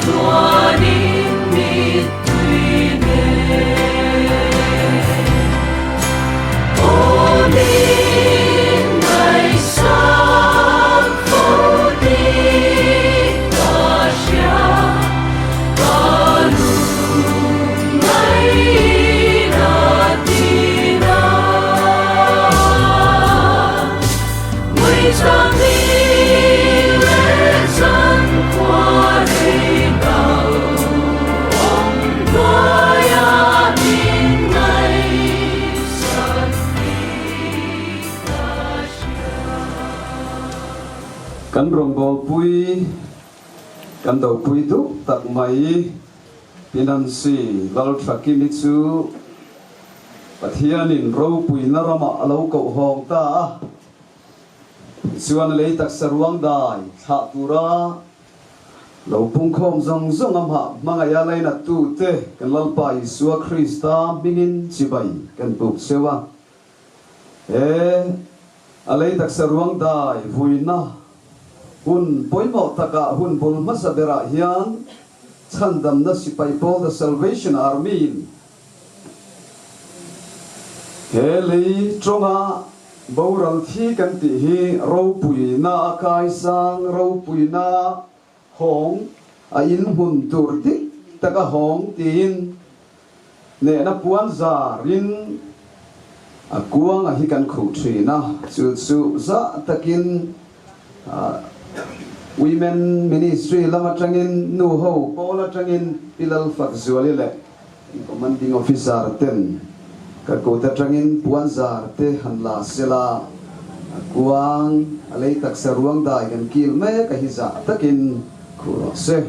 tluanin mittui nen. Aw min ngaihsak fo tih ka hria, ka lungngaihna tina. Kan rawngbawlpui, kan dopui duh tak mai Pi Nancy Lalthakimi chu Pathianin ropuina ramah a lo koh hawng ta a. Tichuan a lei taksa ruang dai thlah tura lo pungkhawm zawng zawng a hmah hmangaiha lainattu te kan Lalpa Isua Krista hmingin chibai kan buk cheu a. He a lei taksa ruang dai vuina hun pawimawh takah hun bul hmasa berah hian chhandamna sipai pawl The Salvation Army in He lei tawnga boral thi kan tih hi ropuina a kaisang, ropuina hawng a inhmun tur dik taka hawng tiin hnehna puan zarin a kuanga hi kan khuh thin a, chu chu zah takin Women Ministry lam atangin nu ho pawl atangin Pi Lalfakzuali leh Commanding Officer ten ka kut atangin puanzar te han la sela, a kuang a lei taksa ruang dai kan kil mek a hi zah takin khuh rawh se.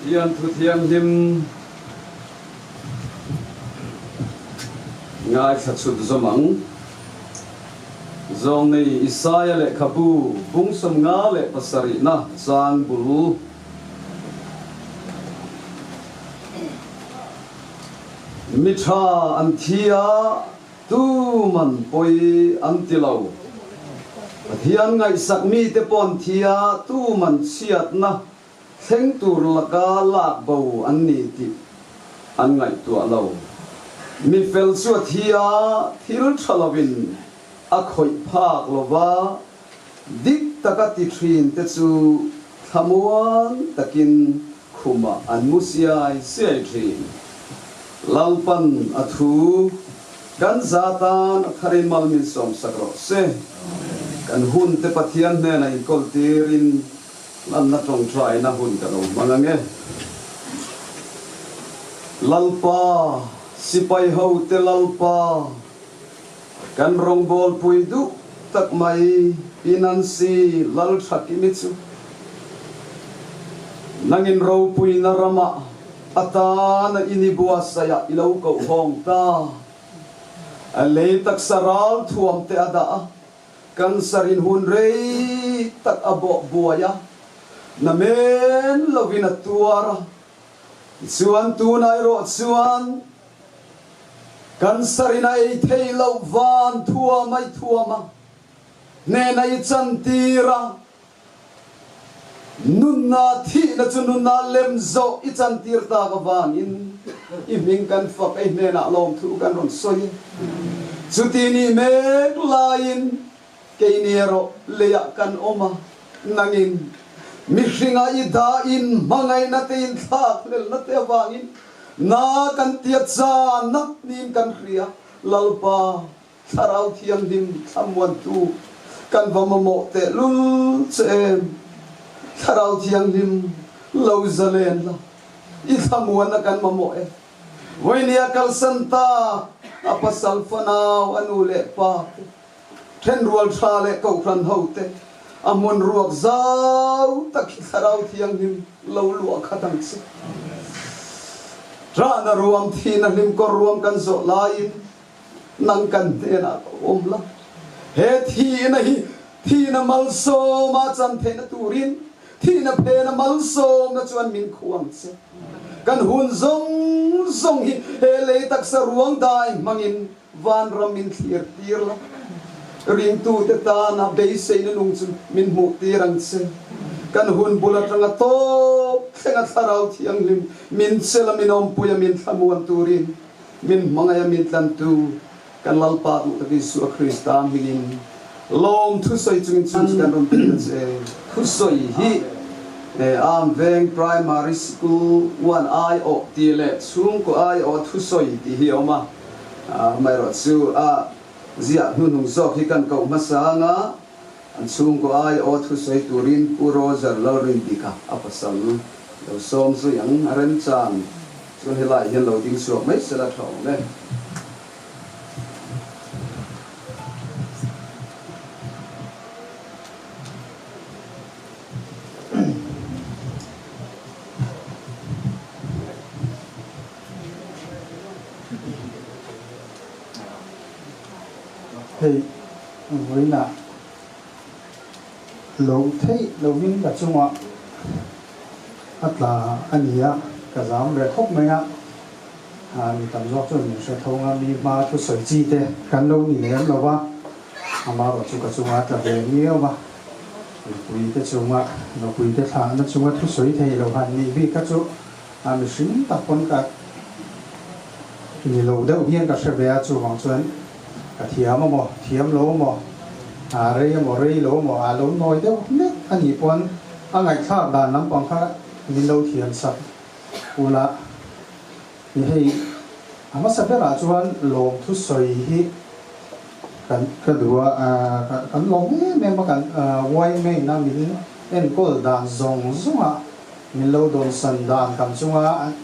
Pathian Thu Thianghlim ngaithla chhut zawm ang. Zawngnei Isaia lehkhabu bung 57na chang bul. Mi tha an thi a, tu man pawi an ti lo. Pathian ngaihsak mite pawh an thi a, tu man chhiatna thleng tur laka lak bo an ni tih an ngaihtuah lo. Mi fel chu a thi a, thil tha lovin a khawih phak lo va, dik taka ti thin te chu thlamuan takin khumah an mu siai siai thin. Lalpan a thu kan za tan a tharin mal min sawmsak rawh se. Kan hun te Pathian hnenah inkawl tirin Lanna tawngtaina hun ka lo hmang ange. Lalpa, sipai hote Lalpa, kan rawngbawlpui duh tak mai Pi Nancy Lalthakimi chu nangin ropuina ramah atana i ni buasaih ah i lo koh hawng ta. A lei taksa ral thuam te a dah a. Cancer in hun rei tak a bawh buai a, na men lovin a tuar a. Tichuan tunah erawh chuan cancer in a ei thei loh van thuam a i thuam a, hnena i chantir a, Nunna thihna chu nunna lem zawh i chantir tak avangin i hming kan fak a, i hnenah lawmthu kan rawn sawi. Chuti nih mek laiin keini erawh leiah kan awm a, nangin Mihringa i dah in hmangaihna te in thlakhlelhna te avangin na kan tia channa niin kan hria. Lalpa, Thlarau Thianghlim thlamuantu kan va mamawh tehlul che em? Thlarau Thianghlim lo zalen la, i thlamuanna kan mamawh e. Vawinia kalsan ta a pasal fanau a nu leh pa te, thenrual tha leh kohhran ho te, a hmun ruak zau tak hi Thlarau Thianghlim lo luah khat ang che. Rahna ruam thihna hlimkawr ruam kan zawh laiin nang kan hnenah ka awm la. He thihna hi thihna malsawma chan theihna turin thihna phena malsawmna chuan min khuh ang che. Kan hun zawng zawng hi he lei taksa ruang dai hmangin vanram min thlir tir la. Ringtute tana beiseina nung chu min hmuh tir ang che. Kan hun bul atanga tawp thlenga Thlarau Thianghlim min chela min awmpuia min thlamuan turin Min hmangaih a min tlantu kan Lalpa duh tak Isua Krista hmingin lawm thusawi chungin chu chu kan rawn tir a che. Thusawi hi Amveng Primary School one aiawh tih leh chhungkaw aiawh thusawi tih hi a awm a, amaherawh chu a ziah hnuhnung zawk hi kan koh hmasa anga an chhungkaw aiawh thusawi turin Pu Roger Lalrindika a pasal lo sawm zui ang a remchang. Chuan helaiah hian lo ding chhuak mai sela tha awm e. Hei vawiinah lo theih lovin ka chungah a tla a ni a, ka zam ve khawp mai a, mi tam zawk chuan min hre tho nga, mi hma thusawi chi te kan lo ni lem lo va, amaherawh chu ka chunga tla ve miau va, nupui te chunga nupui te thlahna chunga thusawi thei lo han nih bik kha chu a mihring tak pawn ka ni lo deuh hian ka hre ve a, chuvang chuan ka thiam a maw, thiam lo a maw, a rei a maw, rei lo a maw, a lo nawi deuh hlek a nih pawn a ngaihthlak dan lampang kha min lo thiam sak ula ni hei a hmasa berah chuan lawm thusawi hi kan ka duh a, kan lawm em em a kan yma in a min enkawl dan zawng zawng a min lo dawnsan dan kan chunga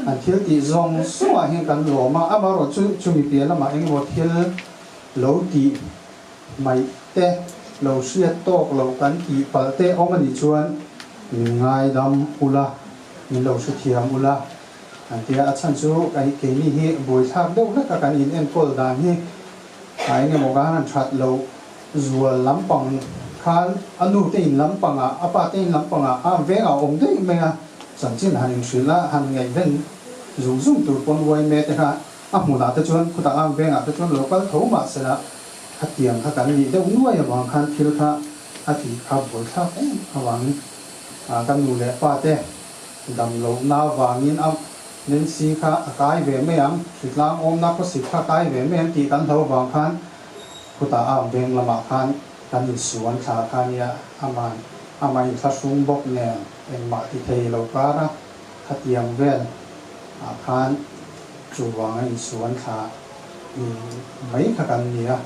An thil tih zawng zawngah hian kan lawm a, amaherawh chu chumi piah lamah engemaw thil lo tih hmaih te, lo hriat tawk loh kan tih palh te awm a nih chuan min ngaidam ula, min lo hrethiam ula an ti a. A chhan chu keini hi buaithlak deuh hlek a kan in enkawl dan hi a engemaw kan han that loh zual lampang khan a nu te in lampangah, a pa te in lampangah a vengah a awm daih mai a, chanchin han inhrilh a, han ngaihven zung zung tur pawn uaime te kha a hmunah te chuan khutah a vengah te chuan lo kal tho mah sela khatiang kha kan nih deuh nuai avang khan thil kha a tih kha buaithlak em avangin ka nu leh pa te dam lohna avangin a Nancy kha a kai ve mai ang, hritlang awmna khawsik kha a kai ve mai ang tih kan hlo avang khan Khutah a veng lamah khan kan insuan thla kha nia, aman amah inthlahrung bawk nen engmah ti thei lo kar a, khatiang vel ah khan chuvang a insuan thla mai kha kan ni a,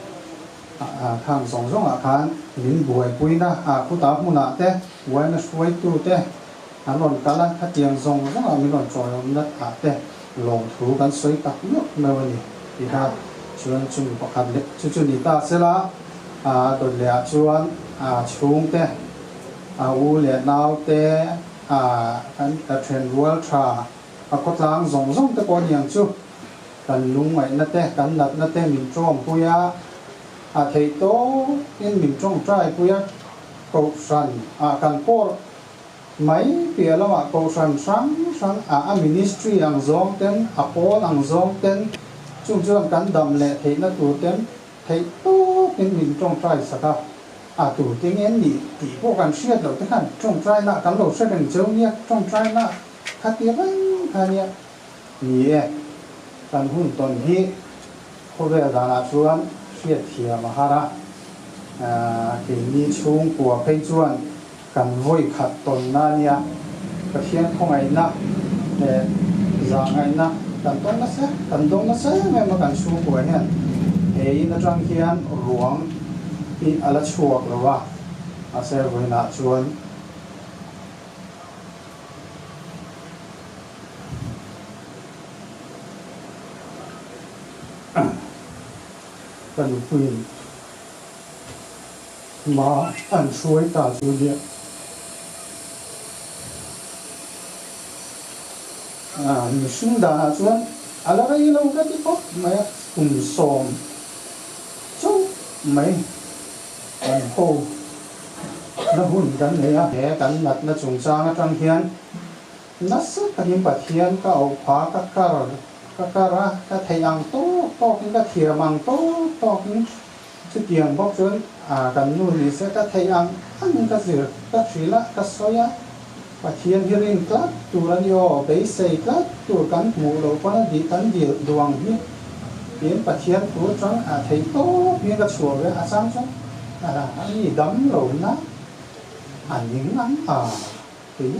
khang zawng zawng ah khan min buaipuina ah khutah hmunah te uaina hruaitu te an rawn kal a, khatiang zawng zawng ah min rawn chawiawmna ah te lawmthu kan sawi tak meuh meuh a ni tih kha chuan chumi pakhat leh chu chu ni ta sela a dawt leh ah chuan a chhungte a u leh naute a kan ka then rual tha a khawtlang zawng zawng te pawh a ni ang chu kan lungngaihna te kan natna te min tawngpui a a theih tawkin min tawngtai pui a kohhran ah kan pawr Mai piah lamah kohhran hrang hrang ah a ministry ang zawng ten, a pawl ang zawng ten, chung chuan kan dam leh theihna tur ten theih tawkin min tawngtai sak a, a tur te nge nih tih pawh kan hriat loh te khan tawngtaina kan lo hre reng cheu nia, tawngtaina kha ti reng kha nia. Ni e, kan hun tawn hi khawvel danah chuan hriatthiam a har a, keini chhungkua phei chuan. Kan vawi khat tawnna a nia, Pathian khawngaihna leh zahngaihna kan tawn nasa, kan dawng nasa em em a kan chhungkua hian he in atang hian ruang hi a la chhuak lo a, mahse vawiinah chuan ka nupuiin Hma an hruai ta chu nia. Mihring danah chuan a la rei lo ka ti khawp mai a, kum sawm chauh mai kan ho na hun kan nei a. He kan natna chungchang atang hian nasa takin Pathian ka auh pha ka kar ka kar a, ka theih ang tawk tawkin ka thiam ang tawk tawkin Chutiang bawk chuan kan nu ni se ka theih ang ang ka zir ka hrilh a, ka sawi a, Pathian hi rin tlat tur a ni aw, beisei tlat tur kan hmuh loh pawn a dih kan dil duh ang hi tiin Pathian thu atang a theih tawp hian ka chhuah ve a chang chuan a mi dam lo na a ning ang a kei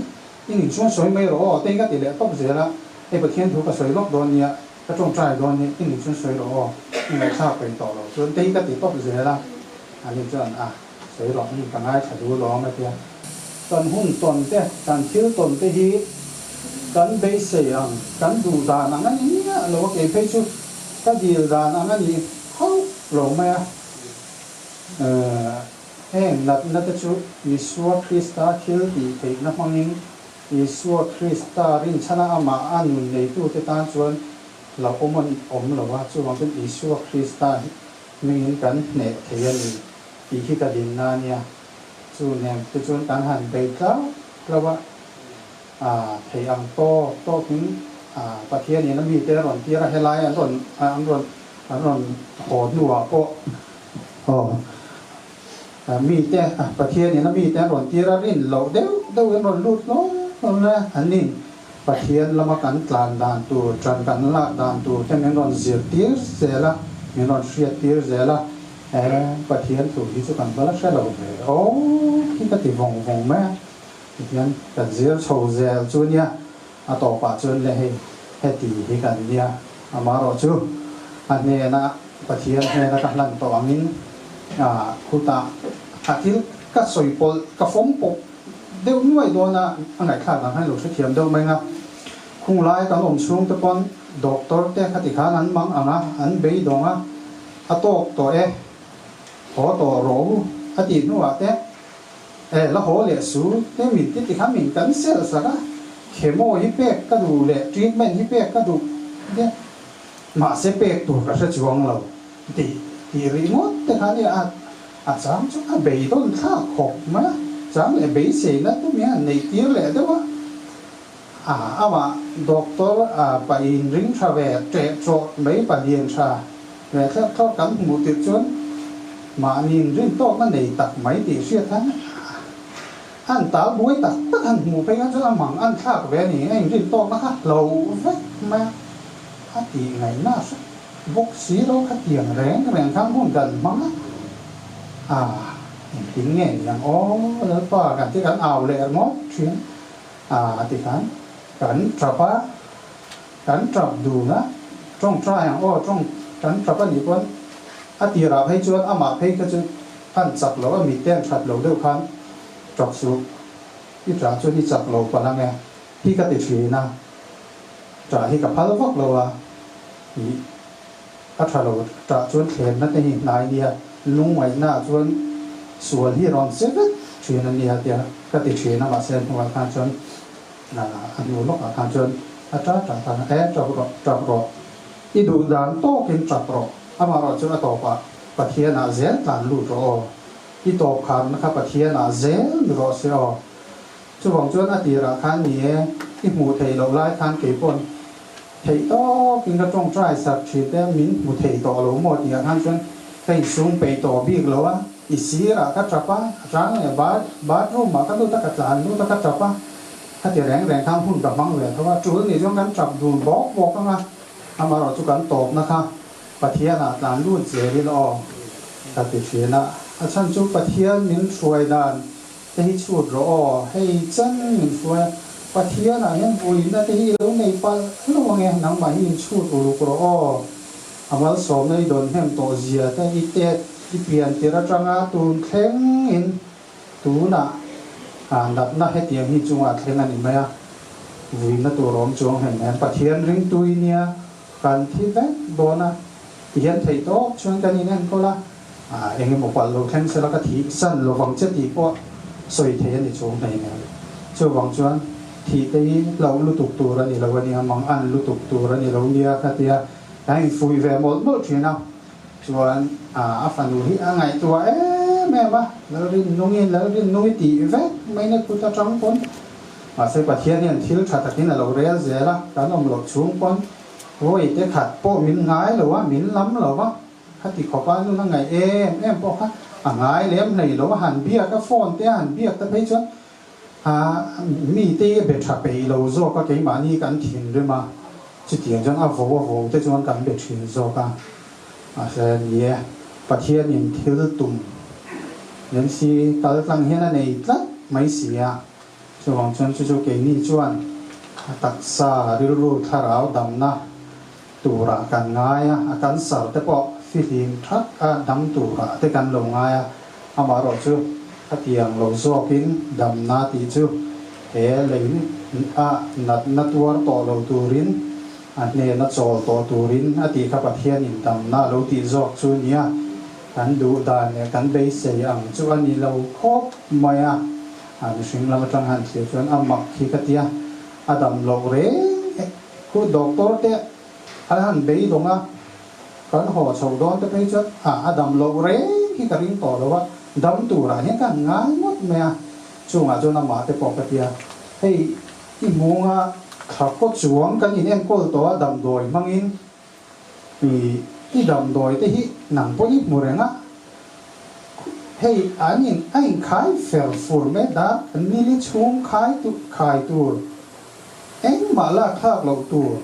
i ning chuan sawi mai rawh aw te hi ka ti leh tawp zel a, hei Pathian thu ka sawi lawk dawn nia. Ka tawngtai dawn hi i nih chuan sawi rawh aw, i ngaihthlak peih tawh loh chuan te hi ka ti tawp zel a, ani chuan a sawi rawh umm ka ngaithla duh lawm a tia. Kan hun tawn te, kan thil tawn te hi kan beisei ang, kan duh dan ang a ni miah lo a, kei phei chu ka dil dan ang a ni hauh lo mai a, heng natna te chu Isua Krista thil tih theihna hmangin Isua Krista rinchhana amah a nun neitute tan chuan hlauhawm an awm lo a, chuvang chuan Isua Krista hmingin kan hneh thei a ni tih hi ka dinna a nia. Chu nen te chuan kan han bei tlau tlau a, a theih ang tawk tawkin Pathianin a mite a rawn tir a, helai an rawn an rawn an rawn haw hnuah pawh aw. Mite, Pathianin a mite an rawn tir a, rin loh deuh deuhin rawn lut hlawm hlawm le. An nin Pathian lama kan tlan dan tur, ṭan kan lak dan tur te min rawn zirtir zel a, min rawn hriattir zel a. E, Pathian thu hi chu kan va la hre lo ve aw hi ka ti vawng vawng mai a. Tihian kan zir chho zel chu nia, a tawpah chuan le hei heti hi kan nia, amaherawhchu a hnena Pathian hnena ka hlan tawh angin khutah a thil ka sawi pawlh ka fawm pawp deuh nuai dawn a, a ngaihthlak ang khan lo hrethiam deuh mai ang a. Khung lai kan awm chhung te pawn doctor te khati khan an mang ang a, an beidawng a, a tawk tawh e, haw tawh rawh u a tih hnuah te e la haw leh su te min ti ti khan min cancel sak a, chemo hi pek ka duh leh treatment hi pek ka duh te. Mahse pek tur ka hre chuang lo tih tih rih ngawt te kha nia a, a chang chu a beidawn thlak khawp mai a, chang leh beiseina te mi a neih tir leh deuh a, a amah doctor a pahin ring tha ve teh trawh mai palian tha ve thlep thlawt kan hmuh tirh chuan mahniin rin tawkna nei tak mai tih hriat khan an tal buai tak tak han hmuh phei khan chuan a mang an thlak ve a ni, a inrin tawkna kha hlo vek mai a. A tih ngaihna hrep bawk si lo kha tiang reng reng khan hun kan hmang a, a engtin nge ni ang aw Lalpa kan ti kan au leh ngawt thin a ti khan kan tap a, kan tap dun a, tawngtai ang aw tawng kan tap a nih pawn a tirah phei chuan amah phei kha chu an chak lo a mite an that lo deuh khan tap suh i tah chuan i chak lo palh ang e hi ka ti thin a. Ṭah hi ka phal vak lo a, ih a ṭha lo. Ṭah chuan thlenna te hi hnai nia, lungngaihna ah chuan sual hi rawn che vek ṭhin a nia tia ka ti ṭhin a, mahse a hnuah khan chuan a hnu lawkah khan chuan a ṭah ṭah khan e ṭap rawh, ṭap rawh, i duh dan tawkin ṭap rawh, amaherawh chu a tawpah Pathianah zel tlan lut rawh aw, i tawp kharna kha Pathianah zel ni rawh se aw. Chuvang chuan a tirah khan ni e, i hmuh theih loh lai khan kei pawn theih tawkin ka tawngtai sak thin te min hmu thei tawh lo maw tihah khan chuan ka insum peih tawh bik lo a, i sirah ka tap a, a chang leh bathroom ah ka lut a, ka tlan lut a ka tap a, khati reng reng khan hun ka hmang ve tho a, tul nih chuan kan tap dun bawk bawk ang a, amaherawh chu kan tawpna kha Pathianah tlan lut zelin aw ka ti thin a, a chhan chu Pathian min hruai dan. te hi chhut rawh aw, hei chen min hruai a, Pathianah hian vuina te hi i lo nei palh lo ange, nangmah hi in chhut uluk rawh aw, a malsawmna i dawn hnem tawh zia te i tet i pian tir atanga tun thleng in tunah natna hetiang hi chungah thleng a ni mai a, vuina tur awm chuang hnem hnem Pathian ringtui nia kan thi vek dawn a, tihian theih tawp chuan kan in enkawl a. Eng emaw palh lo thleng sela ka thih san lovang che tih pawh sawi thei a ni chung hmei nen. Chuvang chuan thih te hi hlauh lutuk tur a ni lo a nia, mang an lutuk tur a ni lo nia ka tia ka infuih ve mawlh mawlh thin a. Chuan a fanu hi a ngaihtuah em em a, Lalrinnungi, Lalrinnungi tih vek mai na kut atang pawn. Mahse Pathian hian thil tha takin a lo rel zel a, kan awm loh chhung pawn vawi te khat pawh min ngai lo a, min lam lo a. Khati khawpa nun a ngaih em em pawh kha a ngai lem hlei lo a, han biak a phone te a han biak ta phei chuan mite hi a be tha peih lo zawk a, keimahni kan thinrim a, chutiang chuan a vo a vo te chuan kan be thin zawk a, mahse ni e, Pathianin thil tum Nancy kal tlang hian a nei tlat mai si a, chuvang chuan chu chu keini chuan a taksa rilru thlarau damna turah kan ngai a, a cancer te pawh fihlim that a dam turah te kan lo ngai a, amaherawh chu khatiang lo zawkin damna tih chu he lei a natna tuar tawh lo turin a hnena chawl tawh turin a tih kha Pathianin damna a lo tih zawk chu nia, kan duh dan leh kan beisei ang chu a ni lo khawp mai a, a mihring lam atang han thlir chuan a mak khi ka tia, a dam loh reng e. Khu doctor te an han beidawng a, kan haw chho dawn te phei chuan a a dam loh reng hi ka ring tawh lo a, dam turah hian ka han ngai ngawt mai a, chungah chuan amah te pawh ka ti a, hei i hmunga thla kaw chuang kan in enkawl tawh a damdawi hmangin i i damdawi te hi nang pawh i hmu reng a, hei an in a inkhai fer fur mai dar nili chhung khai khai tur Engmah lak thlak loh tur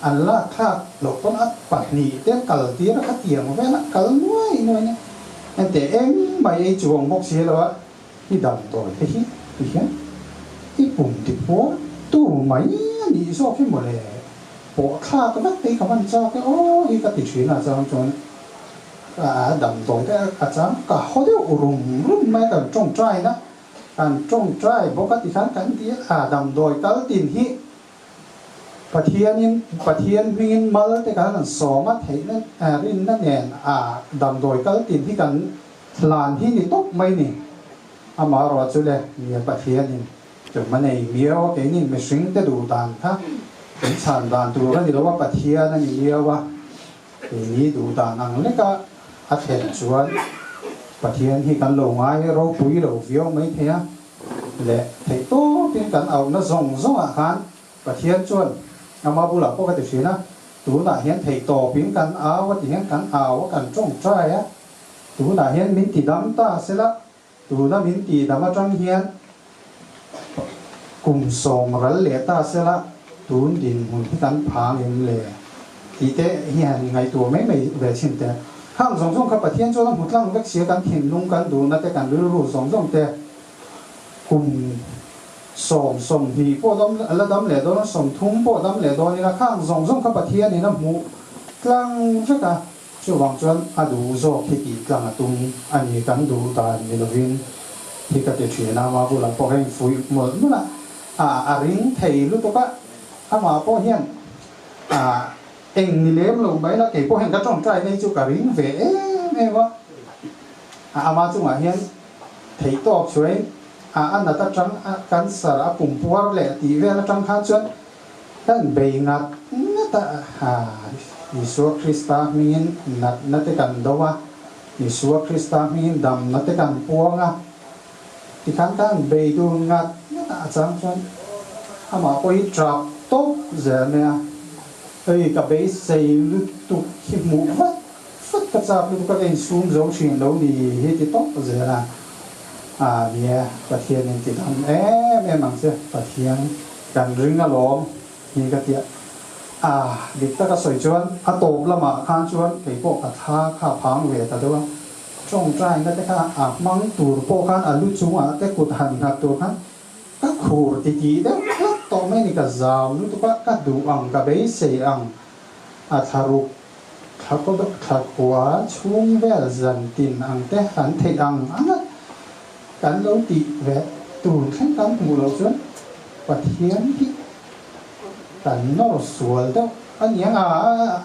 an lak thlak loh pawn a pahnih te kal tir a khatiang vel a kal nuai nuai nia. Enteh engmah ei chuang bawk si lo a, i damdawi te hi ti hian i pum ti phuar tu mai a nih zawk hi mawle, pawh thlak vek te hi ka hman chak e aw hi ka ti thin a chang chuan a damdawi te a chang ka haw deuh rum rum mai a kan tawngtaina Kan tawngtai bawk a tikhan kan ti a, damdawi kal tin hi Pathianin Pathian hmingin mal te khan an sawm a, theihna rinna nen a damdawi kal tin hi kan hlan hi ni tawp mai ni. Amaherawh chu le nia Pathianin tum a nei miau a, keini mihring te duh dan kha kan chhan dan tur a ni lo a, Pathian a ni miau a. Keini duh dan ang leka a thlen chuan Pathian hi kan lo ngai ropui lo viau mai thei a, leh theih tawpin kan auhna zawng zawngah khan Pathian chuan ama bulah pawh ka ti thin a, tunah hian theih tawpin kan au a ti hian kan au a, kan tawngtai a, tunah hian min ti dam ta sela, tuna min ti dam atang hian Kum 10 ral leh ta sela tun dinhmun hi kan phang em le tih te hi han ngaihtuah mai mai ve chhin teh. Khang zawng zawng kha Pathian chuan a hmu tlang vek sia kan thinlung kan duhna te kan rilru zawng zawng te kum 10 20 pawh dam la dam leh dawn a 30 pawh dam leh dawn ila khang zawng zawng kha Pathianin a hmuh tlang vek a. Chuvang chuan a duh zawk hi tih tlang a tum a ni, kan duh dan ni lovin hi ka ti thin a, amah bulah pawh heng fuih mawlh mawlh a, a a ring thei lutuk a, amah pawh hian a eng ni lem lo mai la, kei pawh heng ka tawngtai nei chu ka ring ve em em a, a amah chungah hian theihtawp chuain a a nat atang a cancer a pumpuar leh tih vel atang khan chuan Kan bei ngat ngat a, Isua Krista hmingin natna te kan do a, Isua Krista hmingin damna te kan puang a, tikhan kan bei dun ngat ngat a, a chang chuan amah pawh hi tap tawp zel mai a, hei ka beisei lutuk hi hmuh vat vat ka chak lutuk a, ka insum zo thin lo ni hi ti tawp zel a, a nia Pathianin ti dam em em ang che Pathian. Kan ring alawm hi ka tia. A dik taka sawi chuan a tawp lamah khan chuan kei pawh ka thla kha a phang ve ta deuh a. Tawngtaina te kha a hmang tur pawh khan a lu chungah te kut han nghat tur khan ka khur titih deuh tlat tawh mai a ni. Ka zam lutuk a, ka duh ang, ka beisei ang a thlaruk thlakua chhung vel zan tin ang te kan theih ang ang a kan lo tih ve tur thleng kan hmuh loh chuan Pathian hi kan nawr sual deuh a niang a,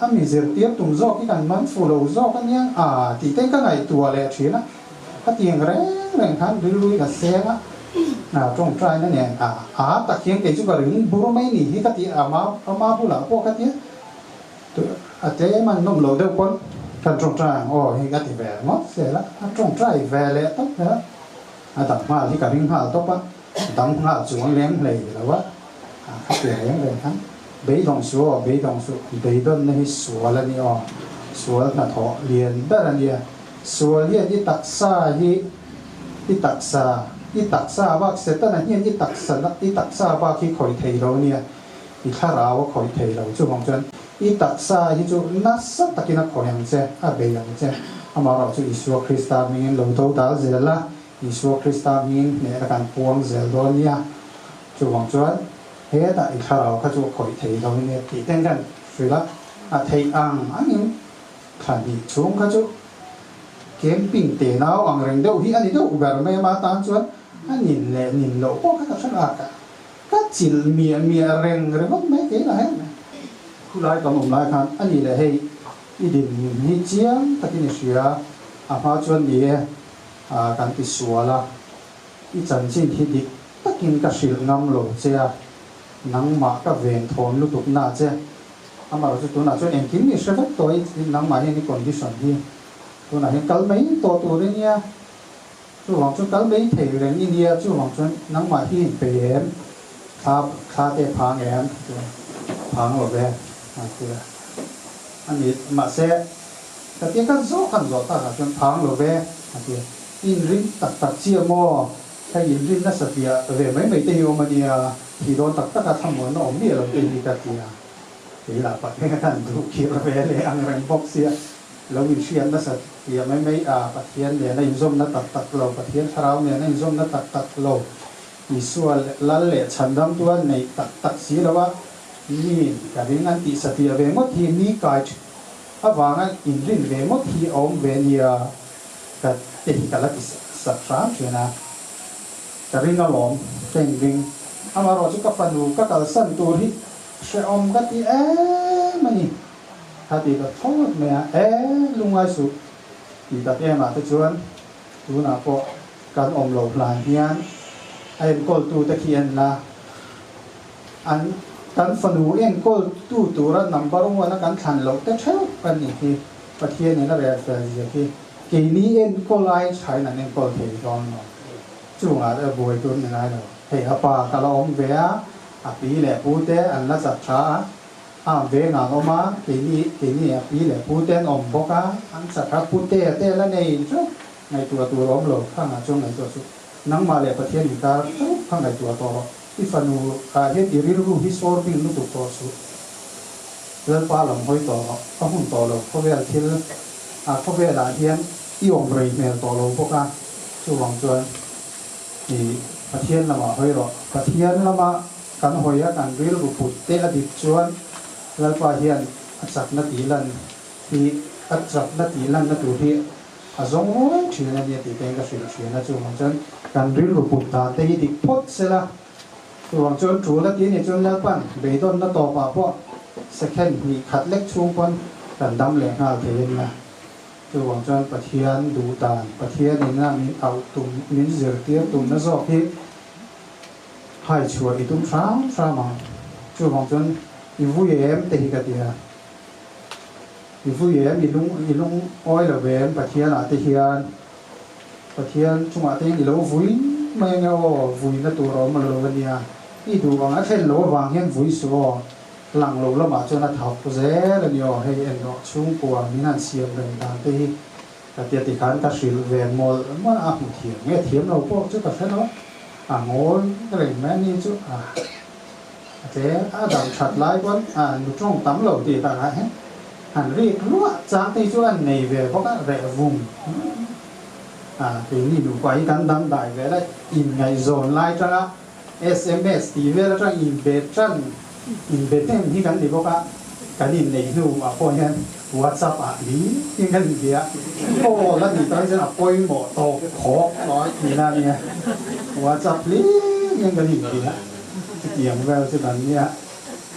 a mi zirtir tum zawk hi kan man fu lo zawk a niang a tih te ka ngaihtuah leh thin a, khatiang reng reng khan rilru in a seng a, a tawngtaina nen a a tak hian kei chu ka ring bur mai ni hi ka ti a, ama bulah pawh ka tia a tlem a nawm lo deuh pawn kan tawngtai ang aw hei ka ti ve ngawt zel a, a tawngtai ve leh tawp zel a, a dang nghal hi ka ring nghal tawp a. Dam nghal chuang leng hlei lo a, kha ti reng reng khan beidawng suh aw, beidawng suh, beidawnna hi sual a ni aw, sual hnathawh lian ber a nia, sual hian i taksa hi i taksa, i taksa bak Setana hian i taksa i taksa bak hi khawih thei lo a nia, i thlarau a khawih thei lo, chuvang chuan i taksa hi chu nasa takin a khawih ang che, a bei ang che, amaherawhchu Isua Krista hmingin lo do dal zel a, Isua Krista hmingin hnehna kan puang zel dawn nia. Chuvang chuan hetah i thlarau kha chu a khawih thei lo nia tih ten kan hrilh a, a theih ang angin thla hnih chhung kha chu camping te nau ang reng deuh hi a ni deuh ber mai a, mah tan chuan a nin leh nin loh pawh kha ka hre lak a, ka chilh miah miah reng ringawt mai kei lah hian khulai kan awm lai khan a ni leh hei i din hi chiang takin i hria a hma chuan ni e. A kan ti sual a, i chanchin hi dik takin ka hrilh ngam lo che a, nangmah ka ven thawn lutuk na che. Amaherawh chu tunah chuan engkim i hre vek tawh i, nangmah hian i condition hi tunah hian kal mai tawh tur i nia, chuvang chuan kal mai thei reng i nia, chuvang chuan nangmah hi inpei em, thla thla te phang em chuan phang lo ve a ti a, a ni mahse. Ka tia kan zawh kan zawh takah chuan phang lo ve a ti a, inring tak tak chiah maw? Hei inrin nasa piah ve mai mai te hi awm a nia, thih dawn tak taka thlamuanna awm miah lo te hi ka ti a, kei lah Pathian khan duh khirh ve leh ang reng bawk sia, lo inhriat nasa piah mai mai a, Pathian nena inzawmna tak tak lo, Pathian thlarau nena inzawmna tak tak lo, Isua lal leh chhandamtu a neih tak tak si lo a, mi ka ring an tih satliah ve ngawt hi mi kai thin. Avanga inrin ve ngawt hi a awm ve nia ka te hi ka la ti sak hram thin a, ka ring alawm ka inring. Amaherawh chu ka fanu ka kalsan tur hi hrehawm ka ti em a ni. Kha ti ta thlawt mai a, e lungngai suh ti tak em ah te chuan tunah pawh kan awm lo hlan hian a enkawltu te khi en la. An kan fanu enkawl tu tura number one a kan thlan loh te theuh a ni hi Pathian in a rel fel zia hi keini enkawl ai thain an enkawl thei dawn lo. Chungah a buai tur ni ngai lo. Hei a pa ka la awm ve a, a pi leh pu te an la chak tha a, a veng an awm a, keini keini a pi leh pu te an awm bawk a, an chak a, pute te la nei theuh ngaihtuah tur a awm lo, khangah chuan ngaihtuah suh. Nangmah leh Pathian inkar theuh kha ngaihtuah tawh rawh. I fanu ah hian i rilru hi sawr bing lutuk tawh suh. Lalpa lam hawi tawh rawh. Ka hun tawh lo khawvel thil ah khawvel ah hian i awm rei hmel tawh lo bawk a, chuvang chuan i Pathian lamah hawi rawh. Pathian lama kan hawi a kan rilru put te a dik chuan Lalpa hian a chakna tih lan hi a chakna tih lanna tur hi A zawng ruai thin a nia tih te ka hrilh thin a, chuvang chuan kan rilru put dan te hi dik phawt se la, chuvang chuan tul a ti ni chuan Lalpan beidawnna tawpah pawh second hnih khat lek chhung pawn kan dam leh nghal thei a nia. Chuvang chuan Pathian duh dan, Pathian ina min auh tum, min zirtir tumna zawk hi hai chhuah i tum hram hram ang. Chuvang chuan i vui em te hi ka ti a. I vui em, i lung i lung awi lo em Pathian ah te hian Pathian chungah te hian i lo vui mai ange aw, vuina tur a awm lo lo ania, i duh ang a thlen lo avang hian vui suh aw, lang lo lamah chuan a thawk zel ani aw, hei en rawh chhungkua min han siam reng dan te hi ka tia tikhan ka hrilh ve mawlh mawlh a, hmu thiam nge thiam lo pawh chu ka hre lo, a ngawi reng mai ani chu a. A tle a dam that lai pawn a nu tawng tam lo tih takah hian han rik luah chang te hi chu an nei ve bawk a, reh vung. Keini nupa hi kan dangdai vel a, inngaihzawn lai tanga sms tih vel atang inbe tan, inbe hnem hi kan ni bawk a, kan inneih hnu ah pawh hian WhatsApp ah hlim kan inbe a, call a nih tak hi chuan a pawimawh tawp khawk tawh a tihna a nia, WhatsApp hlim hian kan inbe a, chutiang vel chu kan nia,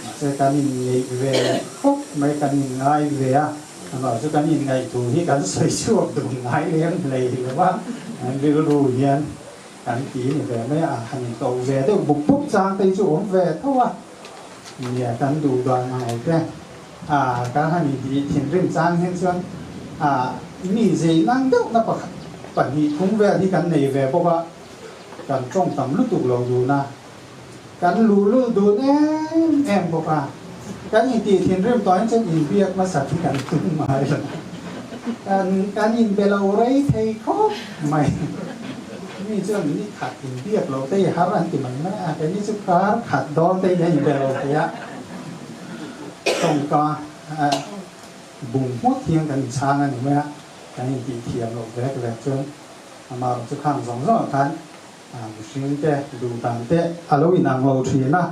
mahse kan inneih ve khawp mai, kan inngai ve a. Amah chu kan inngaih thu hi kan sawi chhuak duh ngai lem hlei lo a, an rilru hian kan ti ni ve mai a, han intoh ve deuh buk buk chang te hi chu awm ve tho a, nia kan duh dan ang lo te a, kan han intih thinrim chang hian chuan a mi zei nang deuh na pakhat pahnih thum vel hi kan nei ve bawk a, kan tawng tam lutuk lo dun a. Kan luhlul dun em em bawk a, kan intih thinrim tawh in chuan inbiak hmasa hi kan tum ngai lo. Kan kan inbe lo rei thei khawp mai. Mi chuan ni khat inbiak lo te i har an ti mai mai a, keini chu kar khat dawn te in a inbe lo thei a. Tawngka bung hmawt hian kan inchhang a ni mai a, kan intih thiam loh vek vek chuan amaherawhchu chu khang zawng zawngah khan Mihring te duh dan te a lo inang lo thin a,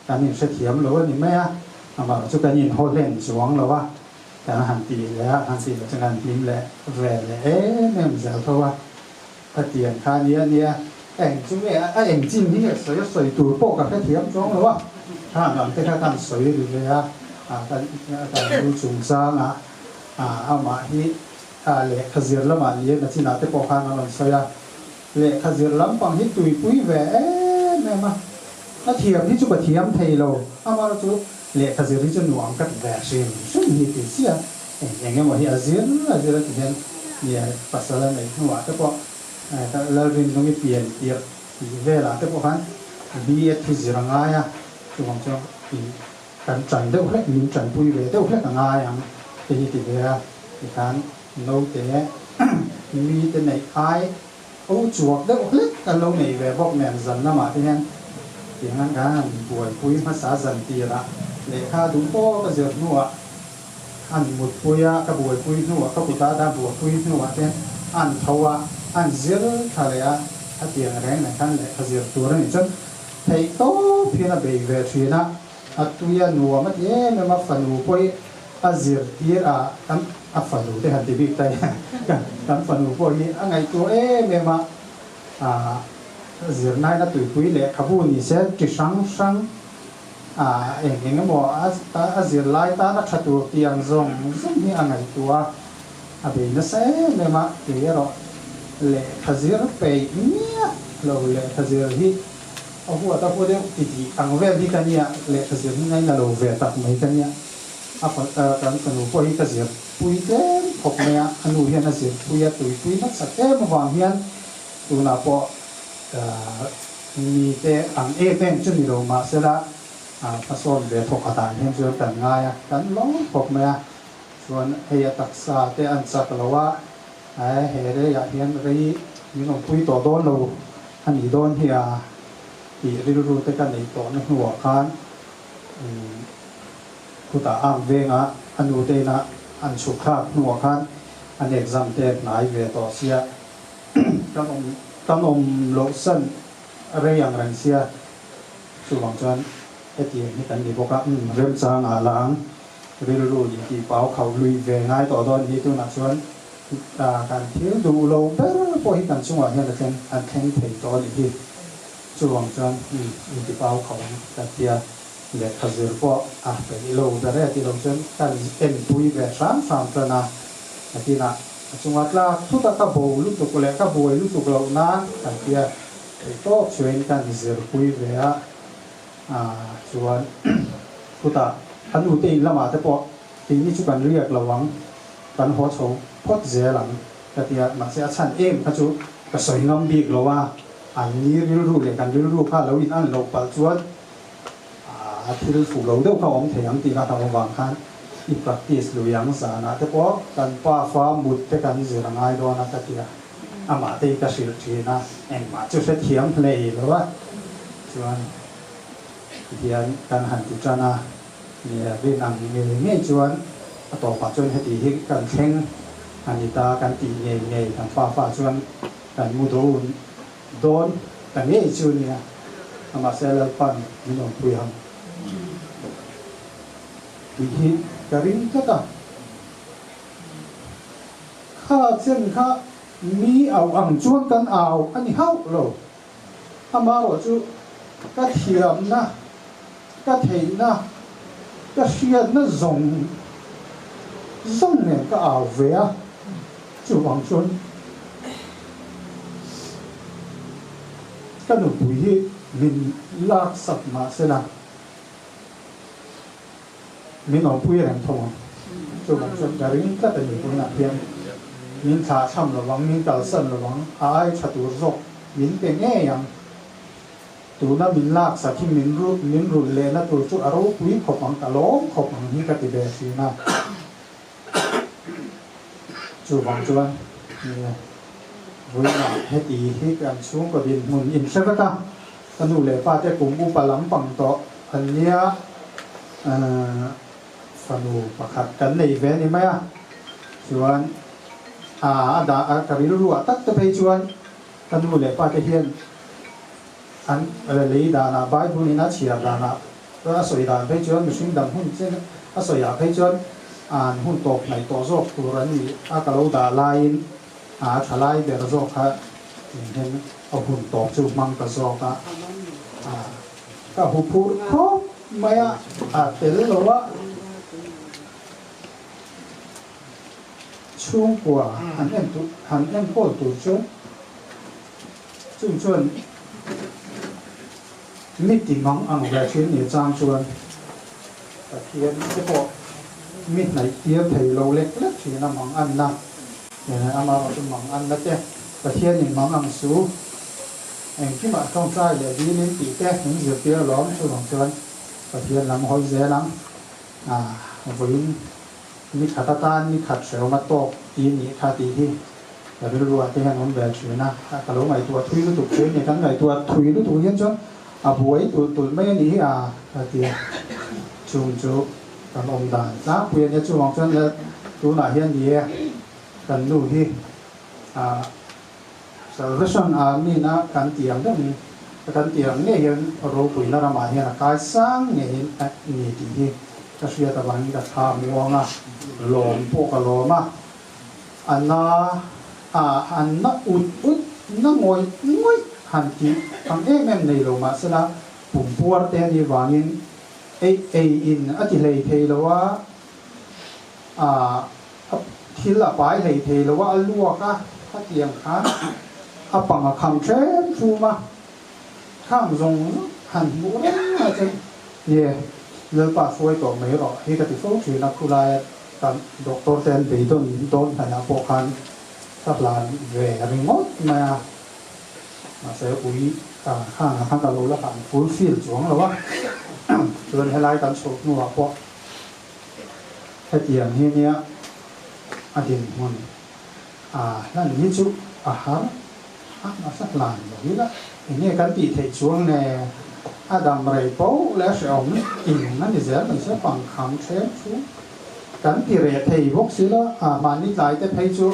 kan inhrethiam lo a ni mai a, amah chu kan inhaw hlen chuang lo a, kan han ti leh a, han ti leh chuan kan hlim leh ve leh em em zel tho a, khatiang kha nia nia, eng chu nge a eng chin hi nge sawi a sawi tur pawh ka hrethiam chuang lo a, khang ang te kha kan sawi ri ve a, kan kan lu chungchang ah amah hi lehkha zir lamah ni e nachinah te pawh khan a rawn sawi a. Lehkha zir lampang hi tuipui ve em em a, a thiam hi chu ka thiam thei lo, amaherawh chu lehkha zir hi chu nuam ka ti ve hrim hrim hi ti chiah eng eng emaw hi a zir a zir a ti hian nia pasal a neih hnuah te pawh Lalrinnungi pian tirh tih velah te pawh khan B.Ed hi zir a ngai a, chuvang chuan kan tan deuh hlek min tanpui ve deuh hlek a ngai ang te hi ti ve a tikhan Naute mite neih ai o chuak deuh hlek kan lo nei ve bawk nen zan lamah te hian tiang an kan han buaipui hmasa zan tirah lehkha duh tawk a zir hnuah an mutpui a, ka buaipui hnuah ka kuta dah buaipui hnuah te an tho a, an zir tha leh a, a tiang reng nen khan lehkha zir tur a nih chuan theih tawp hian a bei ve thin a, a tui a nuam a ti em em a, fanu pawh hi A zirtir a kan a fanu te han ti bik ta hian kan fanu pawh hi a ngaihtuah em em a, a zirnain a tuipui lehkhabu ni se chi hrang hrang a eng eng emaw a zirlai tan a tha tur tih ang zawng zawng hi a ngaihtuah a, a bei nasa em em a, kei erawh lehkha zir peih miah lo lehkha zir hi a huat a hua deuh ti tih ang vel hi ka nia, lehkha zir hi ngaina lo ve tak mai ka nia. A kan fanu pawh hi ka zir pui tlem khawp mai a, a nu hian a zir pui a, tuipui hmasak em avang hian tunah pawh mite ang em em chu ni lo mahsela hmasawn ve thawk a dan hian chuan kan ngai a, kan lawm khawp mai a, chuan hei a taksa te an chak lo a, he reiah hian rei min awmpui tawh dawn lo a nih dawn hi a tih rilru te ka neih tawhna hnuah khan Khutah ang venga a nu te ina an chhuk thlak hnuah khan an exam te hnai ve tawh sia kan awm kan awm loh san rei ang reng sia chuvang chuan hetiang hi kan ni bawk a umm remchang ah la ang rilru in tih pau khauh lui ve ngai tawh dawn hi tunah chuan kan thil duh lo ber pawh hi kan chungah hian a thleng an thleng thei tawh a nih hi chuvang chuan umm inti pau khauh ang ka tia. Lehkha zir pawh a peih lo ber e ti lo chuan kan enpui ve hram hram tan a, nakinah a chunga tlak thut a ka bo lutuk leh ka buai lutuk loh nan kan tia theih tawk chuain kan zirpui ve a, chuan khutah a nute in lamah te pawh keini chu kan riak lo ang, kan haw chho phawt zel ang ka tia, mahse a chhan em kha chu ka sawi ngam bik lo a, an ni rilru leh kan rilru kha lo in an loh palh chuan A thil fuh lo deuh kha awm thei ang tih ka hlauh avang khan i practice lui ang zanah te pawh kan pa fa mut te kan zir a ngai dawn a ka ti a, amah te hi ka hrilh thin a, engmah chu hrethiam hlei lo a, chuan tihian kan han ti tan a, nia rin ang ngei ngei chuan a tawpah chuan heti hi kan thleng a ni ta kan tih ngei ngei kan pa fa chuan. Kan mu dawn dawn ta ngei chu nia, mahse Lalpan min awmpui ang tih hi ka ring tlat a. Kha chen kha mi au ang chuan kan au a ni hauh lo. Amaherawh chu ka thiamna, ka theihna, ka hriatna zawng zawng nen ka au ve a, chuvang chuan ka nupui hi min laksak mahsela Min awmpui reng tho ang. Chuvang chuan ka ring tlat a ni tunah hian min thlah tham lo vang, min kalsan lo vang, a ai tha tur zawk min pe ngei ang. Tuna min laksak hi min min rulh lehna tur chu a ropui khawp ang, ka lawm khawp ang hi ka ti ve thin a. Chuvang chuan nia vawiinah heti hi kan chhungkaw dinhmun inhre vek a, ka nu leh pa te kum upa lampang tawh an nia, fanu pakhat kan nei ve a ni mai a, chuan a dah a ka rilruah tak te phei chuan ka nu leh pa te hian an lei danah Bible in a chhiar danah A sawi dan phei chuan mihring dang hun chen a sawi ah phei chuan an hun tawp hnaih tawh zawk tur an ni a, ka lo dah laiin a tha lai ber zawk kha enghen a hun tawp chu hmang ta zawk a, ka huphurh khawp mai a, a tel lo a. Chhungkua han en han enkawl tur chuan chung chuan Mi ti mang ang ve thin ni chang chuan Pathian te pawh mi hnaih tir thei lo lek lek thin a mang anna amaherawh chu mang anna te Pathian in mang ang su engkimah tawngtai leh dilin tih te min zirtir alawm chuvang chuan Pathian lam hawi zel ang vawiin Ni khat atan ni khat hrehawm a tawk ti nih kha tih hi ka rilruah te hian awm ve thin a, ka lo ngaihtuah thui lutuk thin a ni. Kan ngaihtuah thui lutuk hian chuan a buai tulh tulh mai a nih hi a ka ti a, chung chu kan awm dan tlangpui a nia. Chuvang chuan le tunah hian ni e kan nu hi ah Salvation Army na kan tih ang deuhin kan tih ang ngei hian ropuina ramah hian a kai sang ngeiin a ni tih hi Ka hriat avangin ka thla muang a, lawm pawh ka lawm a, a na a han na ut ut na ngawih ngawih han tih ang em em nei lo mahsela pum puar te a nih vangin ei ei in a ti hlei thei lo a, a thil a pai hlei thei lo a, a luak a, khatiang khan a pang a kham hrem hrum a. Khang zawng han hmuh reng a chuan nge Lalpa hruai tawh mai rawh hi ka ti fo thin a, khulaia kan doctor te an beidawn dawn hnaihah pawh khan ka hlan ve ringawt mai a, mahse ui khangah khan ka lo la hlan fulfill chuang lo a, chuan helai kan chhoh hnuah pawh hetiang hi nia a dinhmun a hlan hi chu a har. A hmasa hlan lo ila enge kan tih theih chuang le a dam rei poh leh a hrehawm in a ni zel mai sia pangkham thlem chu kan ti reh thei bawk si lo a mahni tlai te phei chu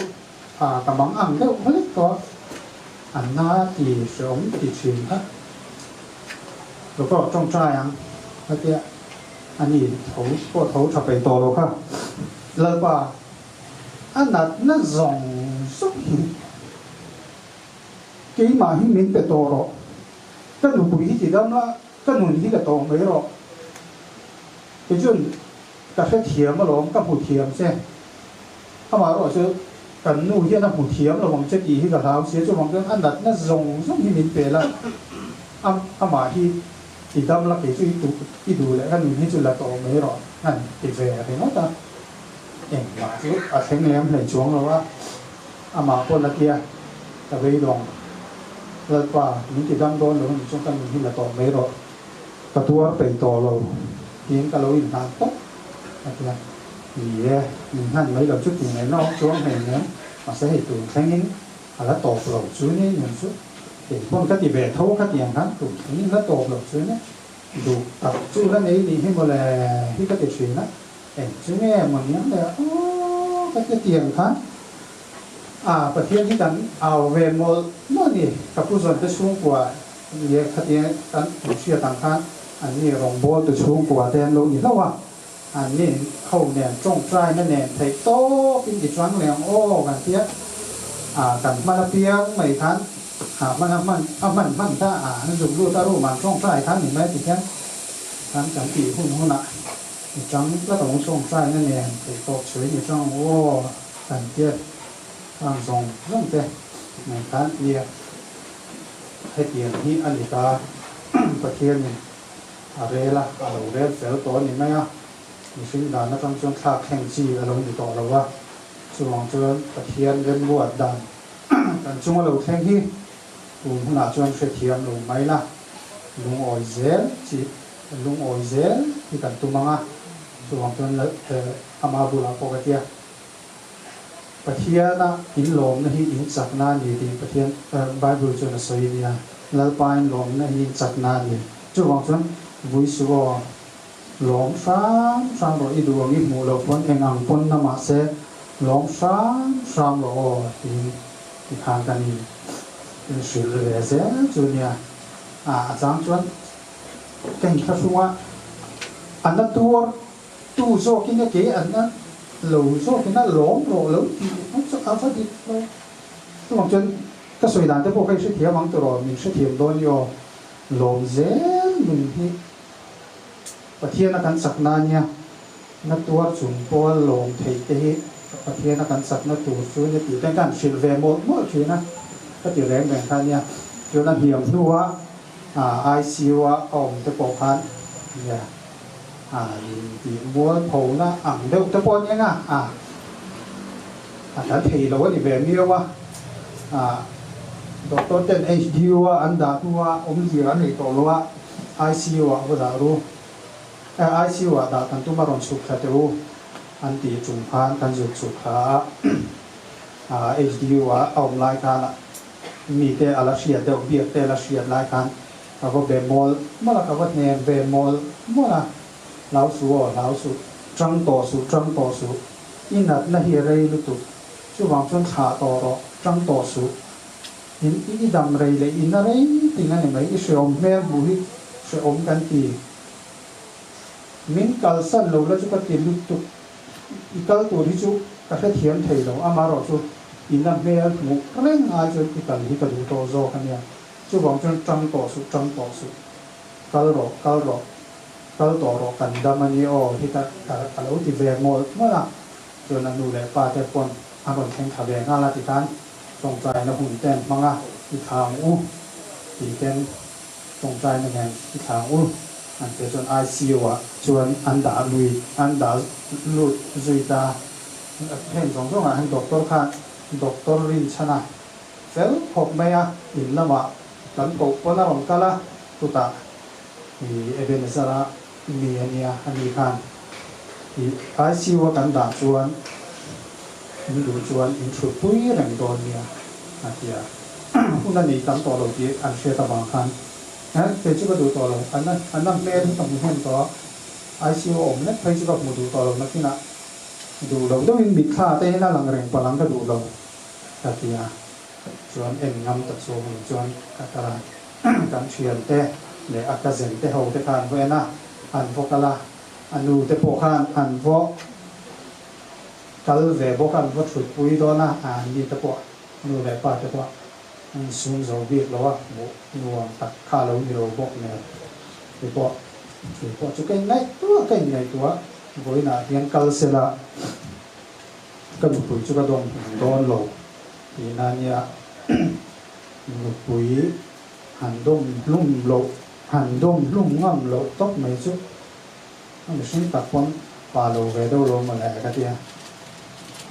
a ka mang ang deuh hlek tawh a na ti hrehawm ti thin kha Doctor tawngtai ang hetia a ni tho pawh tho tha peih tawh lo kha Lalpa A natna zawng zawng hi keimah hi min pe tawh rawh, ka nupui hi ti dam la, ka nun hi la tawh mai rawh. Tichuan ka hrethiam alawm, ka hmu thiam che. Amaherawh chu kan nu hian a hmu thiam lo ang che tih hi ka hlau sia, chuvang chuan a natna zawng zawng hi min pe la, amah hi ti dam la, kei chu i duh leh ka nun hi chu la tawh mai rawh an ti ve ringawt a. Engmah chu a thleng lem hlei chuang lo a, amah pawh la tia ka beidawng Lalpa min ti dam dawn lo anih chuan ka nun hi la tawh mai rawh, ka tuar peih tawh lo tiin ka lo inhlan tawp a ti a, ni e, inhlan mai lo chu ti ngaihna awm chuang hmel nen, mahse hei tun thlengin a la tawp lo chu ni nen chu kei pawn ka ti ve tho kha tiang khan tun thlengin la tawp lo chu ni duh tak chu la nei nih hi mawle hi ka ti thin a. Eng chu nge maw niang le aw ka ti tiang khan A, Pathian hi kan au ve mawlh mawlh a ni. Ka pu zawn te chhungkua leh khatia kan hriat ang khan an ni rawngbawltu chhungkua te an lo ni hlauh a, an ni ho nen tawngtaina nen theih tawpin i chang leh ang aw kan tia. A, kan hman apiang mai khan a hman a hman a hman hman kha a an zuk lut a room ah an tawngtai khan ni mai ti hian kan kan tih hun hunah i chang tlat ang tawngtaina nen theih tawp chhuin i chang ang aw. Kan tiat ang zawng zawng te nen khan nia hetiang hi a ni ta, Pathianin a rel a, a lo rel fel tawh a ni mai a, mihring dan atang chuan thlak thleng chi a lo ni tawh lo a, chuvang chuan Pathian remruat dan kan chunga lo thleng hi tun hunah chuan hrethiam lo mai la, lungawi zel chi lungawi zel hi kan tum ang a, chuvang chuan ama bulah pawh ka tia. Pathiana in lawmna hi in chakna a ni tih Pathian Bible chuan a sawi nia. Lalpa in lawmna hi in chakna a ni. Chuvang chuan vui suh aw, lawm hram hram rawh i duh ang i hmuh loh pawn eng ang pawn na mahse lawm hram hram rawh aw tiin tikhan kan in inhrilh ve zel chu nia. A chang chuan ka inthlahrung a, a na tuar Tu zawkin a ke an a lo zawkin a lawm rawh lo tih ang chu a va dik lo. Chuvang chuan ka sawi dan te pawh kha i hrethiam ang tawh rawh, min hrethiam dawn i aw. Lawm zel nun hi Pathiana kan chakna a nia, na tuar chung pawha lawm theih te hi Pathiana kan chakna tur chu nia tih te kan hrilh ve mawlh mawlh thin a, ka ti reng reng kha a nia. Chuan a hniam hnua ICU a awm te pawh khan nia. A in tih mualphona ang deuh te pawh a ni ang a, a a kan thei lo a ni ve miau a, a doctor ten HDU a an dah hnua awmzia an nei tawh lo a, ICU ah va dah ru, ICU ah dah kan tum a rawn chhuk thla teh u an tih chung khan kan zuk chhuk thla a, a HDU ah a awm lai khan mite a la hriat deuh biak te a la hriat lai khan Ka va be mawlh mawlh a, ka va hnem ve mawlh mawlh a, Hlau suh aw, hlau suh, ṭang tawh suh, ṭang tawh suh, i natna hi a rei lutuk, chuvang chuan thlah tawh rawh, ṭang tawh suh, in i dam rei leh i na rei ting a ni mai, i hrehawm hmel hmuh hi hrehawm kan ti, min kalsan lo la chu ka ti lutuk, i kal tur hi chu ka hrethiam thei lo, amaherawhchu i na hmel hmuh reng ai chuan i kal hi ka duh tawh zawk a nia. Chuvang chuan ṭang tawh suh, ṭang tawh suh, kal rawh, kal rawh, kal tawh rawh, kan dam a ni aw hi ka ka lo ti ve mawlh mawlh a. Chuan a nu leh pa te pawn an rawn thleng thla ve nghal a tikhan tawngtaina hun te an hmang a, i thla ang u tih ten tawngtaina nen i thla ang u an tih chuan ICU ah chuan an dah lui an dah lut zui ta. Heng zawng zawng ah hian doctor khan doctor rinchhan a. Fel khawp mai a, in lamah kan koh pawn a rawn kal a, chutah i Ebenezer-a mi a nia, a ni khan i ICU-a kan dah chuan in duh chuan in thut pui reng dawn nia a ti a, hun a nei tam tawh lo tih an hriat avang khan kei chu ka duh tawh lo, an a hmel hi ka hmu hnem tawh a, ICU a awm lek phei chu ka hmu duh tawh lo, nakinah duh lo deuhin mitthla te hian a lang reng palh ang ka duh lo. Ka ti a, chuan en ngam ta chu hmun chuan ka kal a, kan thian te leh a cousin te ho te kha an vaw en a, an vaw kal a, a nu te pawh khan an vaw kal ve bawk a, an vaw thut pui dawn a, an ni te pawh nu leh pa te pawh an insum zo bik lo a, hmuh nuam tak kha a lo ni lo bawk nen, keipawh keipawh chu ka inngaihtuah ka inngaihtuah vawiinah hian kal sela. Ka nupui chu ka dawng hmun dawn lo tihna a nia, nupui han dawm hlum loh, han dawm hlum ngam loh tawp mai chu a mihring tak pawn pa lo ve deuh lo mawle ka ti a,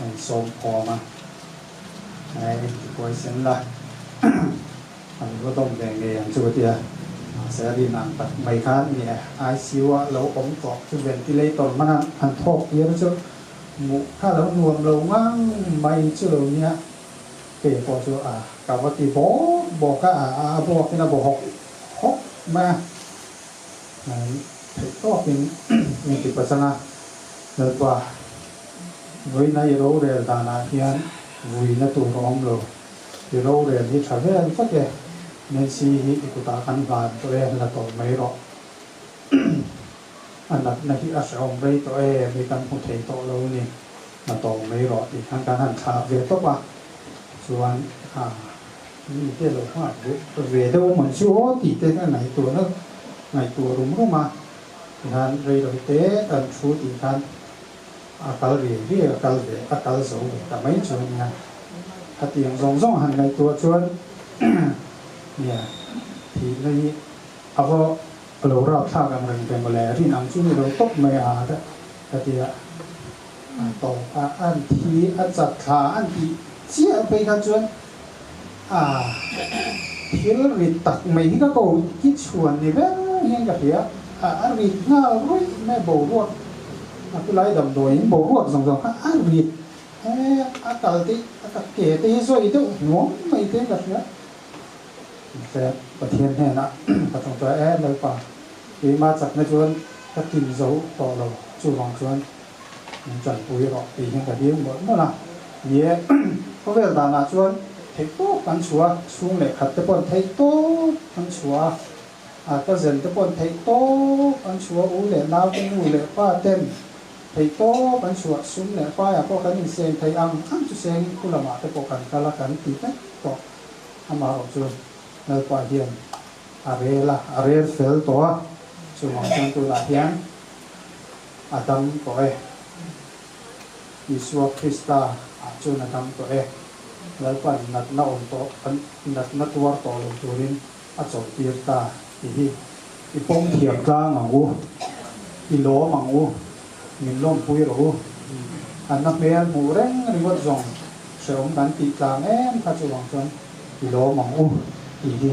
a insawm khawm a, hei tikuai sen la an va dawm ve ngei ang chu ka ti a, mahse a rin ang tak mai khan nge ICU ah lo awm tawh chu ventilator hmana han thawk tir chu Hmuh kha lo nuam lo ngang mai chu lo nia, kei pawh chu a ka va ti bawk bawk a, a buak in a baw hawk hawk mai a, theih tawk in min ti pachang a, Lalpa, vawiina i rorel danah hian. Vuina tur a awm lo. I rorel hi tha vel vek e. Nancy hi i kutah kan hlan tawh e, la tawh mai rawh. A natna hi a hrehawm rei tawh e, mi kan hmu thei tawh lo ni, la tawh mai rawh tih khan kan han thlah ve tawp a. Chuan a mi te lo nghak ve deuh a mawn chu aw tih te ka ngaihtuahna ngaihtuah rum rum a. Tihian rei lo te kan thu tih khan A kal riai riai, a kal ve, a kal zo ve ta mai chu a nia. Khatiang zawng zawng han ngaihtuah chuan nia thihna hi a va lo rapthlak ang reng ve mawle, rin ang chu ni lo tawp mai a ka ti a. A tawp a, an thi a chat thla an tih chiah phei kha chuan a thil rit tak mai hi ka ko ki chhuan ni ber hian ka hria a, a rit nghal ruih mai boruak a ku lai damdawi in boruak zawng zawng kha a rit he a kal te a ka ke te hi zawi deuh hnuam mai te ka hria mahse Pathian hnenah ka tawngtawi e Lalpa keima chakna chuan ka tlin zo tawh lo chuvang chuan Min tanpui rawh tih hian ka dil mawlh mawlh a. Ni e, khawvel danah chuan theihtawp kan chhuah a, chhung leh khat te paw'n theihtawp an chhuah a, a cousin te paw'n theihtawp an chhuah a, u leh nau te nu leh pa ten theihtawp an chhuah, sum leh paiah pawh kan inseng thei ang ang chu sengin khu lamah te pawh kan kal a, kan ti vek tawh. Amaherawh chu Lalpa hian a rel a, a rel fel tawh a, chuvang chuan tunah hian A dam tawh e. Isua Krista ah chuan a dam tawh e. Lalpan natna awm tawh, natna tuar tawh lo turin a chawlhtir ta tih hi i pawm thiam tlang ang u, i lawm ang u, min lawmpui rawh u. Anna hmel hmuh reng ringawt zawng hrehawm kan tih tlang em kha chuvang chuan i lawm ang u tih hi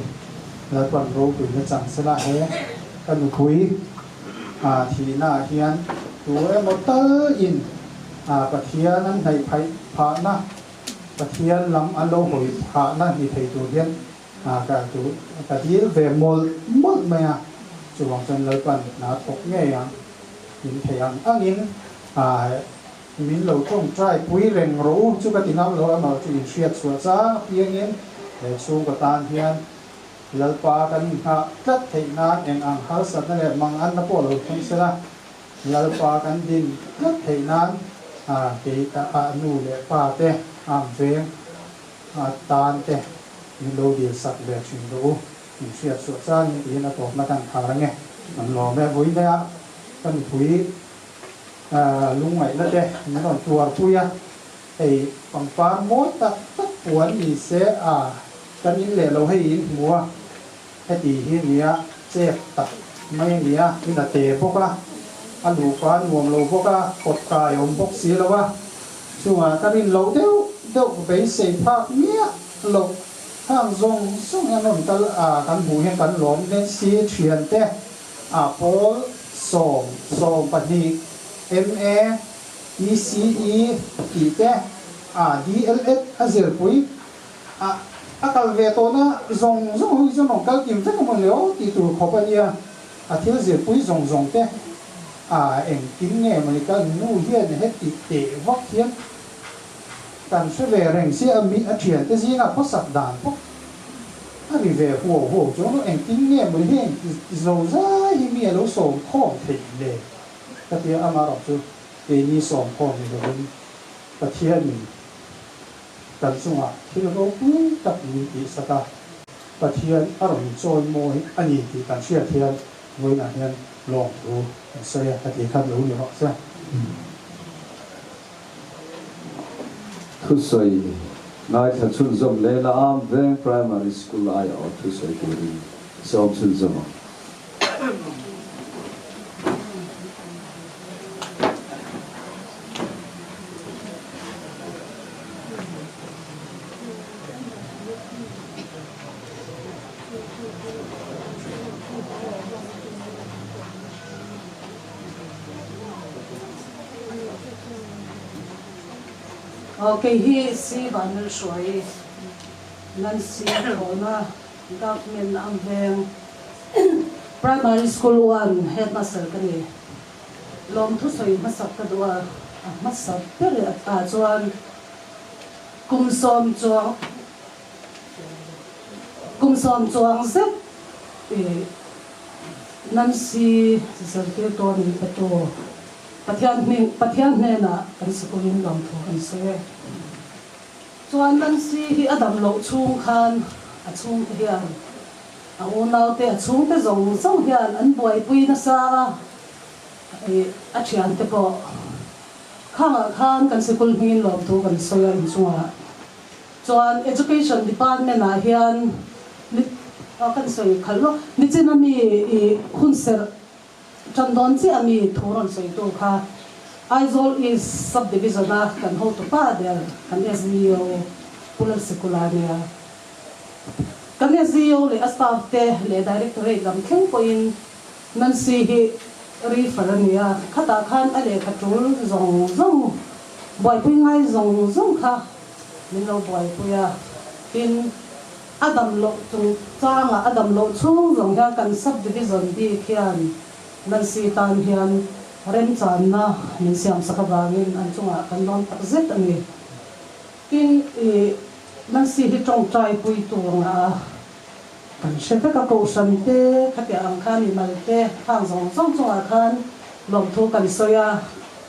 Lalpan ropuina chang sela he ka nupui A thihnaah hian tu emaw tal in Pathian an hnaih phaih phahna, Pathian lam an lo hawi phahna ni thei tur hian ka tu ka dil ve mawlh mawlh mai a. Chuvang chuan Lalpan hna thawk ngei ang, min thei ang angin min lo tawngtai pui reng rawh u chu ka ti ngam lo amaherawhchu inhriat chhuah chang apiangin he chhungkaw tan hian Lalpa kan inghah tlat theih nan eng ang harsatna leh manganna pawh lo thleng se la, Lalpa kan din tlat theih nan kei a nu leh pa te am veng tan te min lo dil sak ve thin rawh u, min hriat chhuah changin tiin a tawpna kan khar ange. Kan lawm e, vawiin ka nupui lungngaihna te min rawn tuarpui a, hei pangpar mawi tak tak puan ni se a. Kan in leh lo hei in hmu a, heti hi nia chep tak mai a nia, in a te bawk a, a luhpa a nuam lo bawk a, kawt kai a awm bawk si lo a, chungah ka rin loh deuh deuh beisei phak miah loh khang zawng zawng hian rawn kal a, kan hmuh hian kan lawm Nancy thiante a pawl sawm 12 MA ECE tih te a DLEd a zirpui A a kal ve tawhna zawng zawng ho hi chuan rawn kal kim vek a mawn le aw tih tur khawp a nia. A thil zirpui zawng zawng te a engtin nge mawni ka nu hian heti teh vak hian kan hre ve reng sia a mi a thiante zingah khawsak dan pawh a ri ve huau huau chuan aw engtin nge mawni heng zo zai hi mi a lo sawm khawm theih le ka tia amaherawh chu keini sawm khawm ni lovin Pathianin Kan chungah thil ropui tak min tihsak a, Pathian a rawn chawi mawi a ni tih kan hriat hian vawiinah hian lawmthu kan sawi a, ka tih khan lo ni rawh che. Thusawi ngaithla chhunzawm leh la am veng Primary School aiawh thusawi turin sawm chhunzawm ang. Kei hi si Vanlal Hruai Nancy Thawna Government Amveng Primary School 1 Headmaster ka ni. Lawmthu sawi hmasak ka duh a, a hmasa ber ah chuan. Kum sawm chuang kum sawm chuang zet i Nancy zirtirtu a nih petu Pathian hming Pathian hnenah kan sikulin lawmthu kan sawi e. Chuan Nancy hi a dam loh chhung khan a chhungte hian a unaute a chhungte zawng zawng hian an buaipui nasa a, i a thiante pawh Khangah khan kan sikul hmingin lawmthu kan sawi a inchungah chuan Education Department ah hian ni kan sawi khalh lawk nichin a mi i hunserh tan dawn chiah a mi thu rawn sawi tu kha Aizawl East Sub Division a kan hotu pa der kan SDO Pu Lalsikula nia. Kan SDO leh a staff te leh Directorate lam thleng pawhin Nancy hi refer a ni a, khatah khan a lehkha tul zawng zawng, buaipui ngai zawng zawng kha min lo buaipui a. Tin, a dam loh chung changah a dam loh chhung zawng hian kan sub-division bik hian Nancy tan hian remchanna min siamsak avangin an chungah kan lawm tak zet a ni. Tin, i Nancy hi tawngtai pui tur ngah a. Kan hre vek a, Kohhran te, khatiah ang khan mimal te, khang zawng zawng chungah khan lawmthu kan sawi a,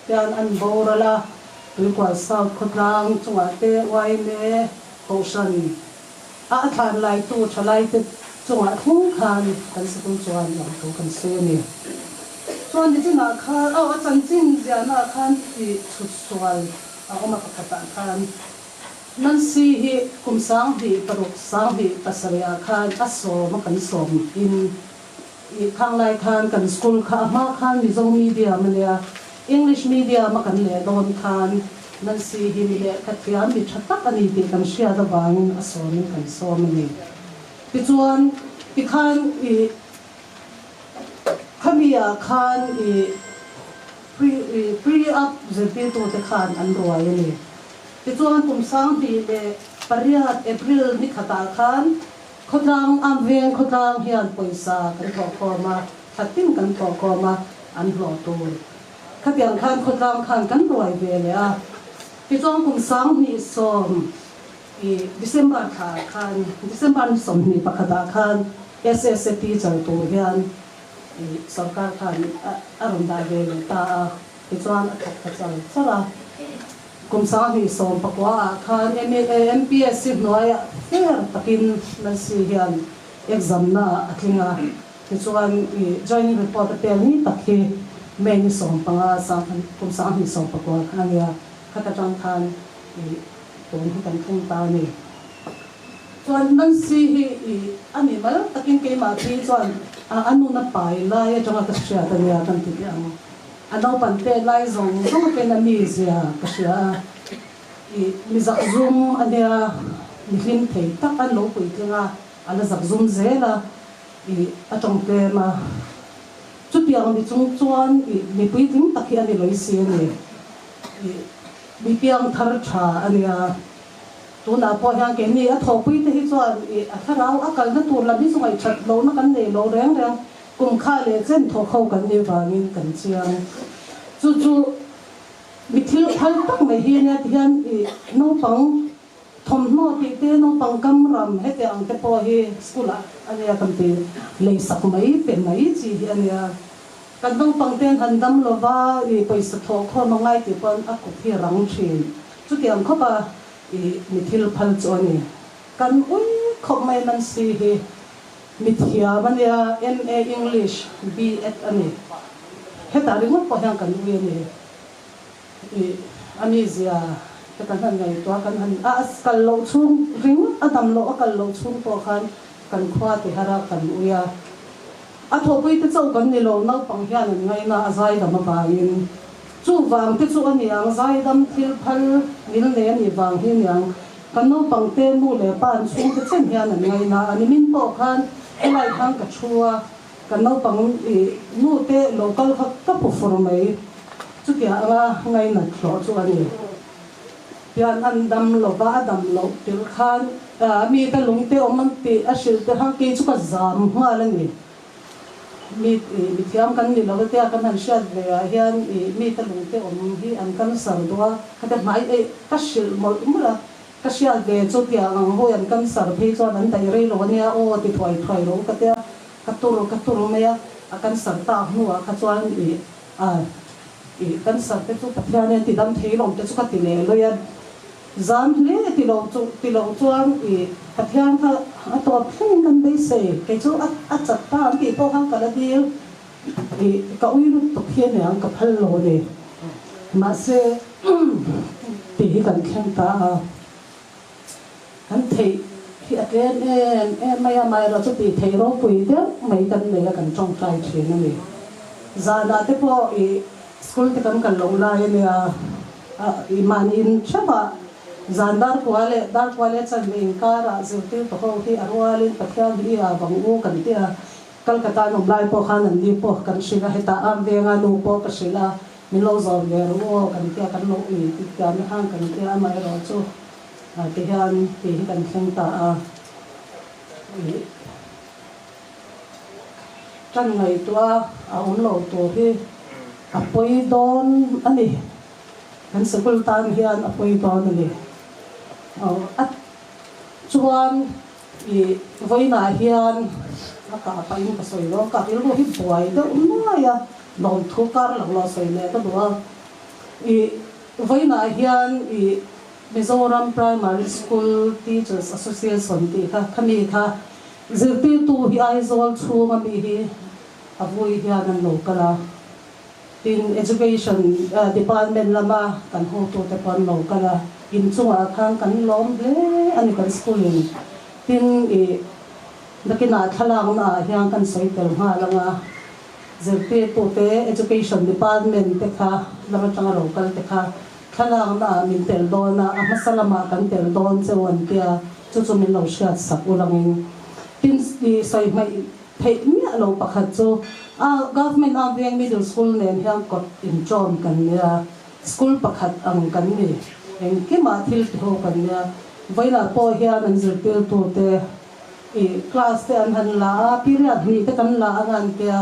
tian an boral a, Tuikual South khawtlang chungah te yma Kohhran a a thlan laitu thalai te chungah thleng khan kan sikul chuan lawmthu kan sawi a ni. Chuan nichinah khan aw a chanchin ziahnaah khan tih chhut sual a awm a pakhatah khan. Nancy hi kum 2006 2007 ah khan a sawm a kan sawm in i khang lai khan kan school kha a hma khan Mizo medium a nia English medium a kan leh dawn khan Nancy hi mi lehkha thiam mi tha tak a ni tih kan hriat avangin a sawm in kan sawm a ni. Tichuan tikhan i khami ah khan i pre i pre up zirtirtu te khan an ruai a ni. Tichuan kum 2008 April ni khatah khan khawtlang am veng khawtlang hian pawisa kan thawhkhawm a, thla tin kan thawhkhawm a, an hlawh tur. Khatiang khan khawtlang khan kan ruai ve leh a. Tichuan kum 2010 i December thla khan, December ni 21 ah khan SSA teacher tur hian i sorkar khan a rawn dah ve leh ta a. Tichuan a thawk ta char char a. Kum 2019 ah khan MPSC hnuaiah fair takin Nancy hian exam na ah a tling a, tichuan i joining report a pek ni tak hi May ni 15 sang kum 2019 khan a nia, khat atang khan i tun hi kan thleng ta a ni. Chuan Nancy hi i a ni mal takin keimah phei chuan a nuna pai lai atanga ka hriat a nia kan ti teh ang. A naupan te lai zawng zawng a pen a mi zia ka hria a, i mi zakzum a nia, mi hlim thei tak an lo puitling a, a la zakzum zel a, i a tawng tlem a. Chutiang mi chung chuan i mi puitling tak hi a ni loi si a ni, i mi piang thar tha a nia. Tunah pawh hian keini a thawhpui te hi chuan i a thlarau a kalna tur lam hi chu ngaihthat lohna kan nei lo reng reng. Kum kha leh chen thawk ho kan nih vangin kan chiang. Chu chu mi thil phal tak mai hi ania ti hian i naupang thawmhnaw tih te naupang kam ram heti ang te pawh hi school ah ania kan ti lei sak mai pe mai chi hi ania. Kan naupang te an han dam lova i pawisa thawh khawm a ngai tih pawn a kut hi rang thin. Chutiang khawp a i mi thil phal chu ani. Kan ui khawp mai Nancy hi. Mi thiam a nia, MA English, B.Ed a ni. Hetah ringawt pawh hian kan ui a ni. Ih, a mizia te kan han ngaihtuah, kan han, a kal loh chhung ringawt, a dam loh a kal loh chhung pawh khan kan khua ti har a, kan ui a. A thawhpui te chauh kan ni lo, naupang hian an ngaina a zaidam avangin. Chuvang te chu a niang, zaidam thil phal mil nei a nih vang hi a niang. Kan naupang te nu leh pa an chhungte chen hian an ngaina a, nimin pawh khan helai khan ka thu a, kan naupang i nu te lo kal kha ka pu fur mai, chutiang anga ngainat hlawh chu a ni. Tian an dam lo va, a dam loh tirh khan mi te lung te awm an tih a hrilh te khan kei chu ka zam nghal a ni. Mi i mithiam kan ni lo tia kan han hriat ve ah hian i mite lungte awm hi an cancer duh a, khate hmai eih ka hrilh mawlh mawlh a. Ka hriat ve chu tiang ang hawi an cancer phei chuan an daih rei lo ania aw ti thuai thuai lo ka tia ka tur ka tur mai a, a cancer tak hnuah kha chuan ih a ih cancer te chu Pathian hian ti dam thei lawm te chu ka ti leh lui a, zam hle ti lo chu ti lo chuan ih Pathian kha a tawp thleng kan beisei kei chu a a chak ta an tih pawh khan ka la dil ih ka ui lutuk hi aniang ka phal lo a ni. Mahse, tih hi kan thleng ta a, kan theih hi a tlem em em mai a, amaherawh chu tih theih ropui deuh mai kan nei a, kan tawngtai thin a ni. Zanah te pawh ih school te kan kal loh lai a nia, ih mahni in theuhah zan dar kua leh dar kua leh chanve inkarah zirtirtu ho hi a rualin Pathian hi i avang u kan ti a, Calcutta an awm lai pawh khan an ni pawh kan hrilh a, hetah am venga nu pawh ka hrilh a, min lo zawm ve ru aw kan tia kan lo ui tih tiam na khan kan tia amaherawh chu ti hian tih hi kan thleng ta a, ih tan ngaihtuah a awm lo tur hi a pawi dawn a ni, kan sikul tan hian a pawi dawn a ni, a chuan. I vawiinah hian a kah pahin ka sawi lo, ka rilru hi buai deuh nuai a, lawmthu kar lo lo sawi leh ka duh a. I vawiinah hian i Mizoram Primary School Teachers Association tih kha khami kha zirtirtu hi Aizawl chhunga mi hi a vui hian an lo kal a. Tin, Education Department lama kan hotute pawh an lo kal a, inchungah khan kan lawm hle a ni kan school in. Tin, ih nakinah thlalakna ah hian kan sawi tel nghal ang a, zirtirtute Education Department te kha lam atanga lo kal te kha thlalakna ah min tel dawn a, a hmasa lamah kan tel dawn cheu an tia, chu chu min lo hriat sak ulangin. Tin, ih sawi hmaih Theih miah lo pakhat chu a Government a veng Middle School nen hian kawt inṭawm kan nia, school pakhat ang kan ni, engkimah thil ti ho kan nia. Vawilah pawh hian an zirtirtute ih class te an han la a, period hnih te kan la anga an tia,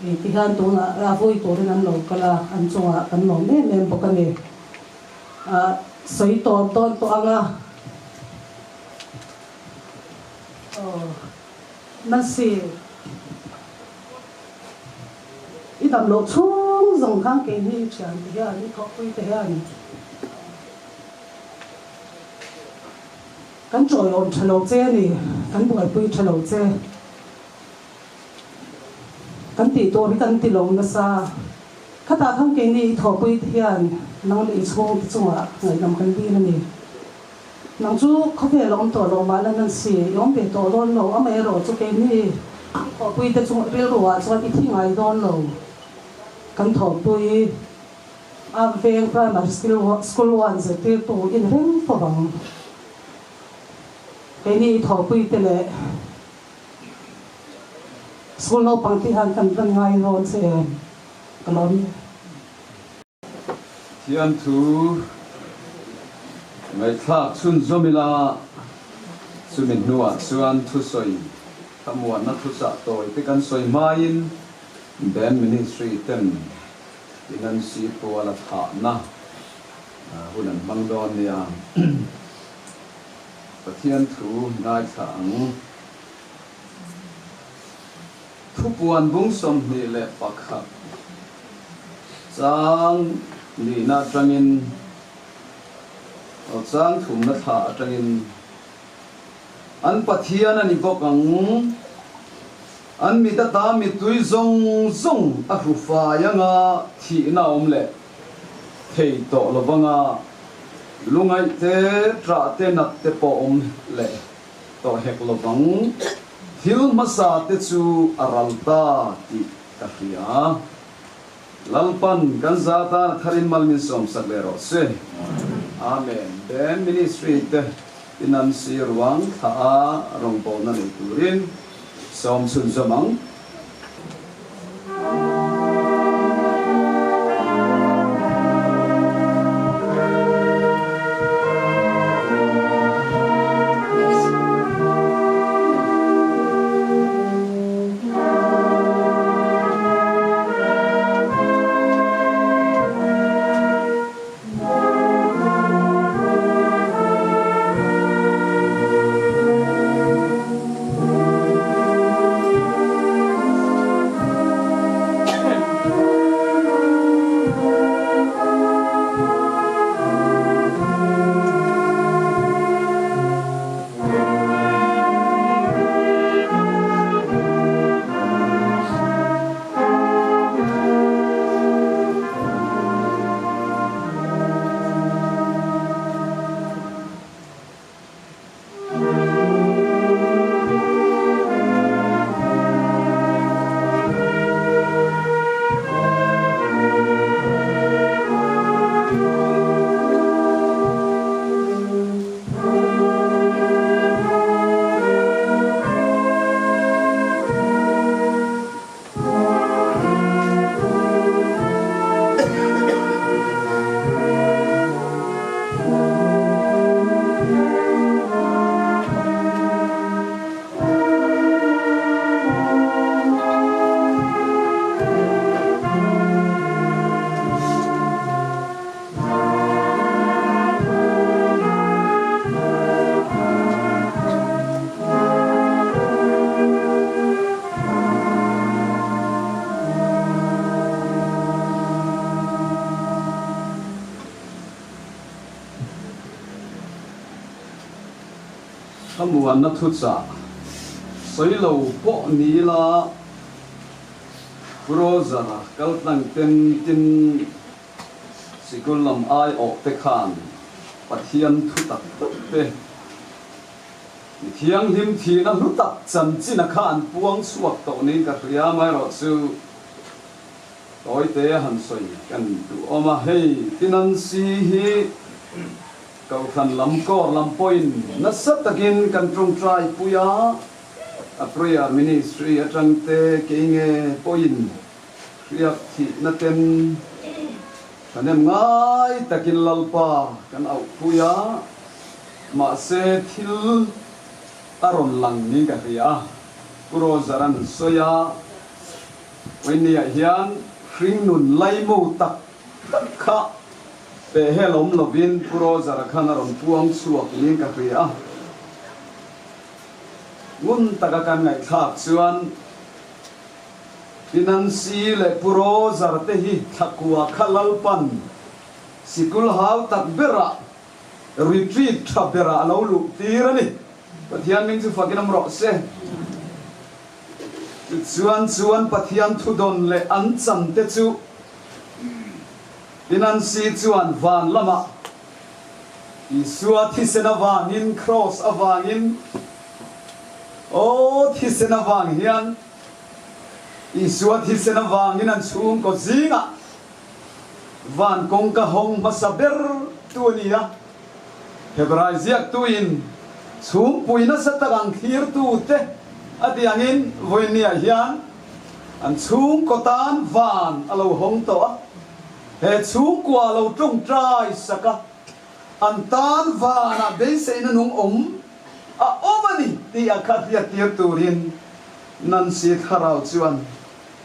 ih ti hian tunah a vui turin an lo kal a, an chungah kan lawm em em bawk a ni. Ah sawi tawp dawn tawh anga. Aw. Nancy, i dam loh chhung zawng khan keini i thian te hian, i thawhpui te hian kan chawiawm tha lo che a ni, kan buaipui tha lo che. Kan tih tur hi kan ti lo nasa. Khatah khan keini i thawhpui te hian nang leh i chhungte chungah ngaihdam kan dil a ni. Nang chu khawvel a awm tawh lo mah la Nancy, i awm ve tawh dawn lo, amaherawh chu keini i thawhpui te chu rilru ah chuan i thi ngai dawn lo. Kan thawhpui a veng primary school one zirtirtu i ni reng fo ang. Keini i thawhpui te leh school naupang te hian kan van ngai dawn che em? Ka lawm e. Thianthu ngaihthlak chhunzawm ila, chumi hnuah chuan thusawi thlamuanna thuchah tawi te kan sawi hmain Band Ministry ten Inansi puala thlahna hun an hmang dawn nia. Pathian thu ngaithla ang. Thupuan bung 21 chang nihna atangin aw chang thumna thla atangin an Pathian a ni bawk ang. An mit ata mittui zawng zawng a hru fai anga thihna a awm leh thei tawh lo vanga lungaih te, ṭah te, nat te pawh awm leh tawh hek lo vang. Thil hmasa te chu a ral ta tih ka hria. Lalpan kan za tan a tharin mal min sawmsak leh rawh se. Amen. Band Ministry te Inansi ruang thla a rawngbawlna nei turin sawm chhunzawm ang. Thlamuanna thuchah sawi lo pawh ni ila, Pu Roger-a kaltlang ten tin sikul lam aiawh te khan Pathian thu tak tak te mi thianghlim thihna hlu tak chanchin a kha an puang chhuak tawh niin ka hria amaherawh chu tawite a han sawi kan duh awm a, hei Tinansi hi Kohhran lam kawr lam pawhin nasa takin kan tawngtai pui a, a prayer ministry atang te kei nge pawhin hriak thihna ten thahnem ngai takin Lalpa kan auh pui a, mahse thil a rawn lang niin ka hria a, Pu Roger-a'n sawi a, Vawinia hian hringnun laimu tak tak kha Peh hel awm lovin Pu Roger-a khan a rawn puang chhuak niin ka hria a. Ngun taka kan ngaihthlak chuan Pi Nancy leh Pu Roger te hi thlakua kha Lalpan sikul hau tak berah retreat tha berah a lo luh tir a ni. Pathian hming chu fakin awm rawh se. Tichuan chuan Pathian thudawn leh an chan te chu Pinansi chuan van lamah Isua thisen avangin, Kraws avangin, aw thisen avang hian, Isua thisen avangin an chhungkaw zingah van kawngka hawng hmasa ber tu a ni a. Hebrai ziaktuin chhungpui nasa tak ang thlirtute a tih angin vawinia hian An chhungkaw tan van a lo hawng tawh a, he chhungkua lo tawngtai sak a, an tan vanah beiseina nung awm a awm a ni tih a kha hriattir turin Nancy Thlarau chuan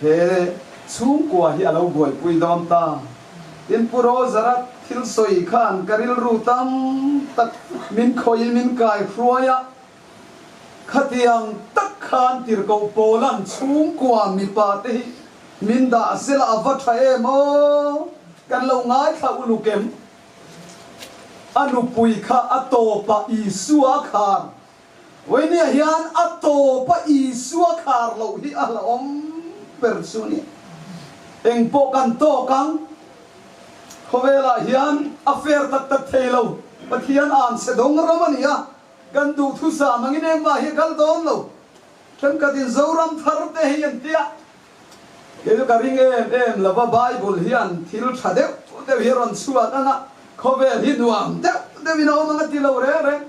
he chhungkua hi a lo buaipui dawn ta. Tin, Pu Rozara thil sawi khan ka rilru tam tak min khawihin min kai hruai a, Khatiang tak khan tirhkoh Paula'n chhungkua mipa te hi min dah zela a va tha em aw? Kan lo ngaithla uluk em? A nupui kha a tawpah Isua a khar. Vawinia hian a tawpa Isua khar loh hi a hlauhawm ber chu a ni. Engpawh kan tawk ang, khawvelah hian a fair tak tak thei lo. Pathian anchhe dawng ram a ni a. Kan duhthusam angin engmah hi a kal dawn lo. Thenkhatin Zoram thar te hi an tia. Kei chu ka ring em em lo va, Bible hian thil tha deuh deuh hi a rawn chhuat ang a, khawvel hi nuam deuh deuhin a awm ang a ti lo reng reng.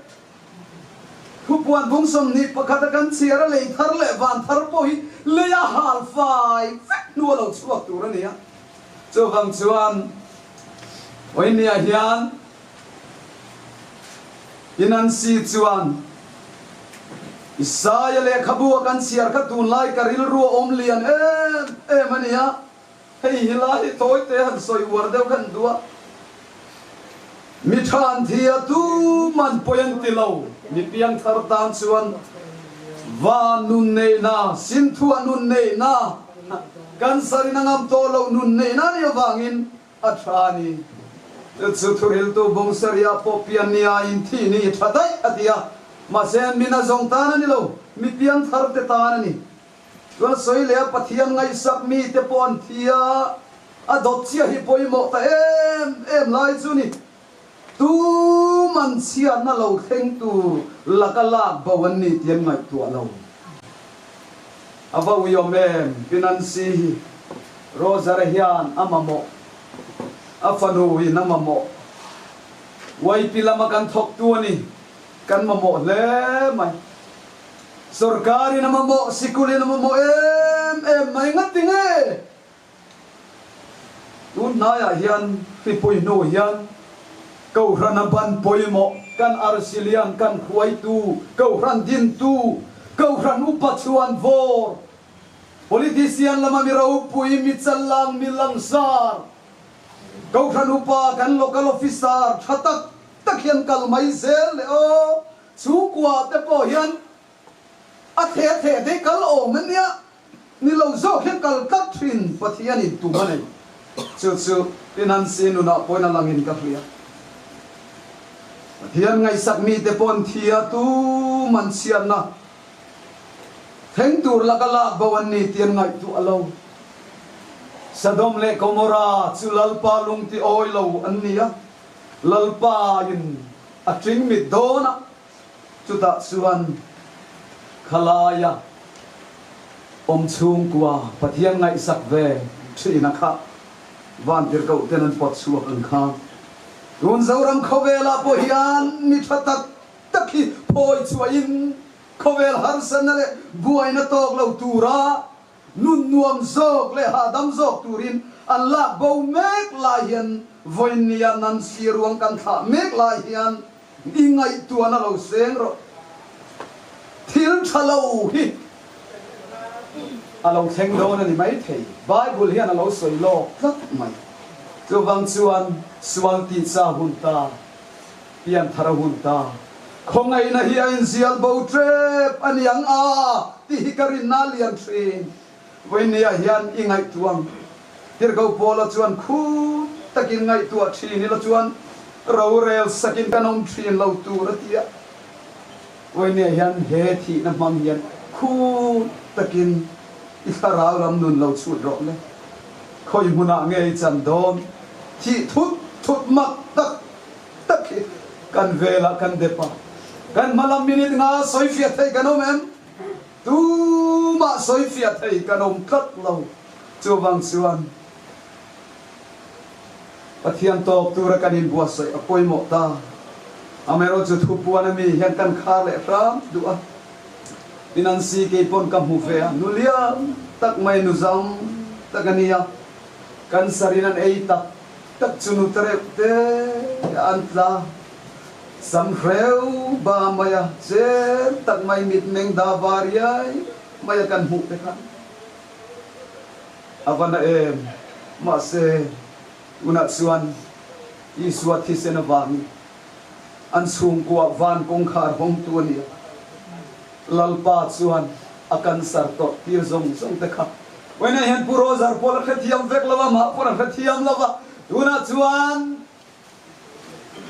Thupuan bung 21 a kan chhiar a, lei thar leh van thar pawh hi leia hal fai vek hnu a lo chhuak tur a ni a. Chuvang chuan Oinia hian Inansi chuan, Isaia lehkhabu a kan chhiar kha tunlai ka rilru a awm lian em em a nia, hei hi lai hi tawi te han sawi uar deuh khan duh a. Mi tha an thi a, tuman pawi an ti lo, mi piangthar tan chuan van nun neihna, Sinthuah nun neihna, cancer in a ngam tawh loh nun neihna a nih avangin A tha a ni. Chu chu thuriltu Bungsaria pawh pian nia inthih ni tha daih a ti a. Mahse, min a zawng tan a ni lo, mi piang thar te tan a ni. Chuan sawi leh a Pathian ngaihsak mi te pawh an thi a, a dawt chiah hi pawimawh ta em em lai chu ni. Tuman chhiatna lo thleng tur laka lak bo an ni tih an ngaihtuah lo. A va uiawm em? Pi Nancy hi Roger-a hian a mamawh, a fanu in a mamawh. YP lama kan thawktu a ni, kan mamawh hle mai. Sorkarin a mamawh, sikulin a mamawh em em mai ngati nge? Tun hnaiah hian hripui hnu hian Kohhran a ban pawimawh kan arsi lian kan hruaitu, Kohhran dintu, Kohhran upa chhuan vawr, politician lama mi ropui, mi challang, mi langsar, Kohhran upa kan local officer tha tak tak hian kal mai zel leh aw, chhungkua te pawh hian A theh theh te kal awm a nia, ni lo zawk hian kal tlat thin Pathianin tum a nei. Chu chu Pinansi nunah pawhin a langin ka hria. Pathian ngaihsak mite pawh an thi a, tuman chhiatna thleng tur laka lak bo an ni tih an ngaihtuah lo. Sodom leh Gomorrah chu Lalpa lung ti awi lo an ni a, Lalpa in a ṭing mit dawn a, chutah chuan khalaia awm chhungkua Pathian ngaihsak ve ṭhin a kha vantirhkoh ten an pawt chhuak ang kha. Tun Zoram khawvelah pawh hian mi tha tak tak hi phawi chhuahin khawvel harsatna leh buaina tawk lo tura nun nuam zawk leh hahdam zawk turin an lak bo mek lai hian vawinia Nancy ruang kan thlah mek lai hian i ngaihtuahna lo seng rawh. Thil tha lo hi a lo thleng dawn a ni maithei. Bible hian a lo sawi lawk tlat mai. Chuvang chuan sual tihcha hun ta, pianthar a hun ta, khawngaihna hi a inzial bo tep a ni ang a tih hi ka rinna a lian thin. Vawinia hian i ngaihtuang. Tirhkoh Paula chuan khut takin ngaihtuah thin ila chuan rorel sakin kan awm thin lo tur a ti a. Vawinia hian he thihna hmang hian khut takin i thlarau lam nun lo chhut rawh le. Khawi hmunah nge i chan dawn? Thih thut thut mak tak tak hi kan velah kan dep a. Kan hmalam minute nga sawifiah thei kan awm em? Tumah sawifiah thei kan awm tlat lo. Chuvang chuan Pathian tawk tura kan inbuatsaih a pawimawh ta. Amaherawhchu thupuan ami hian kan khar leh hram duh a. Tin an si kei pawn ka hmu ve a, nu lian tak mai nu zam tak a nia. Cancer in an ei tak tak chu nu ta reuh te an tla. Sam hreu ba mai a, cher tak mai mitmeng da var iai mai a kan hmuh te khan a va na em. Mahse, tunah chuan Isua thisen avangin an chhungkuah van kawngkhar hawngtu a ni a. Lalpa chuan a cancer tawrh tir zawng zawng te kha vawiinah hian Pu Roger pawl a hrethiam vek lo a, mah pawn a hrethiam lo va, tunah chuan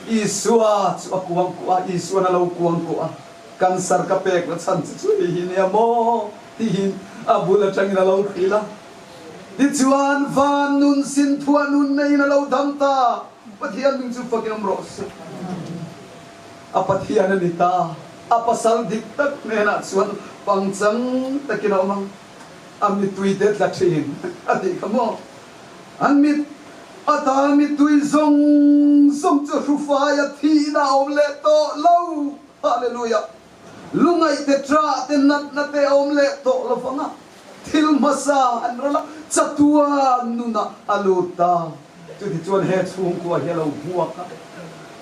Isua chu a kuang kuah a, Isuan a lo kuang kuah a, cancer ka pek la chhan chu chu hei hi nia maw tiin a bul atangin a lo hrilh a. Tichuan van nun sin thuah nun neiin a lo dam ta, Pathian hming chu fakin awm rawh se. A Pathian a ni ta, a pasal dik tak hnenah chuan pangchang takin a awm ang, a mittui te tla thin a tih kha maw? An mit ata mittui zawng zawng chu hrufaia thihna a awm leh tawh lo. Hallelujah! Lungaih te, ṭah te, natna te a awm leh tawh lo vang a, thil hmasa an ral a, chatuan nunah a lut ta. Chutichuan he chhungkua hi a lo hmuak a,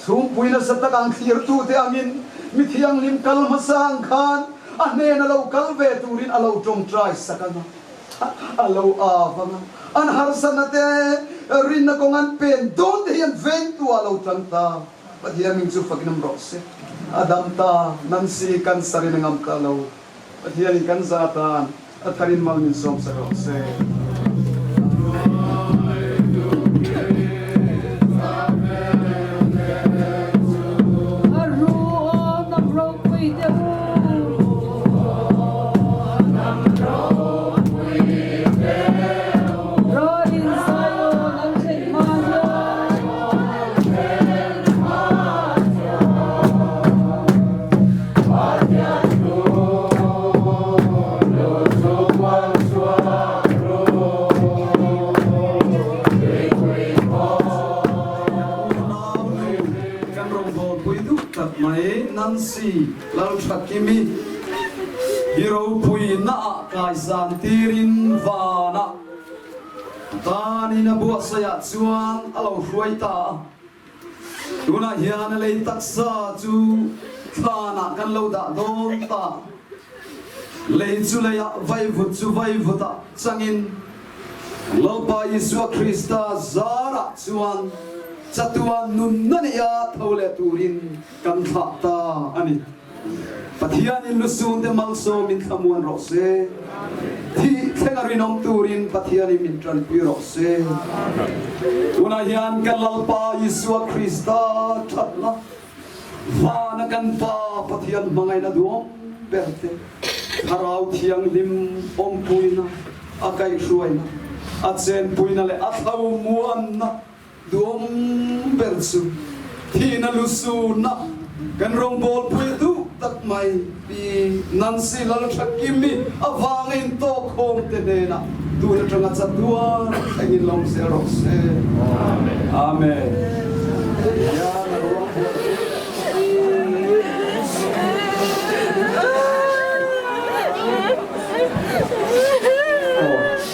chhungpui nasa tak ang thlirtute angin mi thianghlim kal hmasa ang khan a hnena lo kal ve turin a lo ṭawngṭai sak ang a. A lo av ang a, an harsatna te, rinna kawng an pen dawn te hi an vengtu ah a lo tang ta. Pathian min chu fakin awm rawh se. A dam ta, Nancy cancer in a ngam ta lo. Pathian in kan za tan a thar in mal min sawm sak rawh se. A ruawn am ropui deuh. Rawlin Zion an thlen hma hian. Kan rawngbawlpui duh tak mai Nancy Lalthakimi hi ropuina ah kaisan tirin vanah tanin a buatsaih ah chuan a lo hruai ta a. Tunah hian a lei taksa chu thlanah kan lo dah dawn ta. Lei chu leiah vaivut chu vaivutah changin Lalpa Isua Krista zarah chuan chatuan nunna neia tho leh turin kan thlah ta a ni. Pathianin lusunte malsawmin thlamuan rawh se. Thih thlenga rinawm turin Pathianin min tanpui rawh se. Tunah hian kan Lalpa Isua Krista thatna. Vana kan Pa Pathian hmangaihna duhawm ber te, Thlarau Thianghlim awmpuina, a kaihhruaina, a chenpuina leh a thlamuanna duhawm ber chu thihna lusunna kan rawngbawlpui duh tak mai Pi Nancy Lalthakimi avanga intawkkhawm te hnenah tun atanga chatuan thlengin lawm zel rawh se. Amen.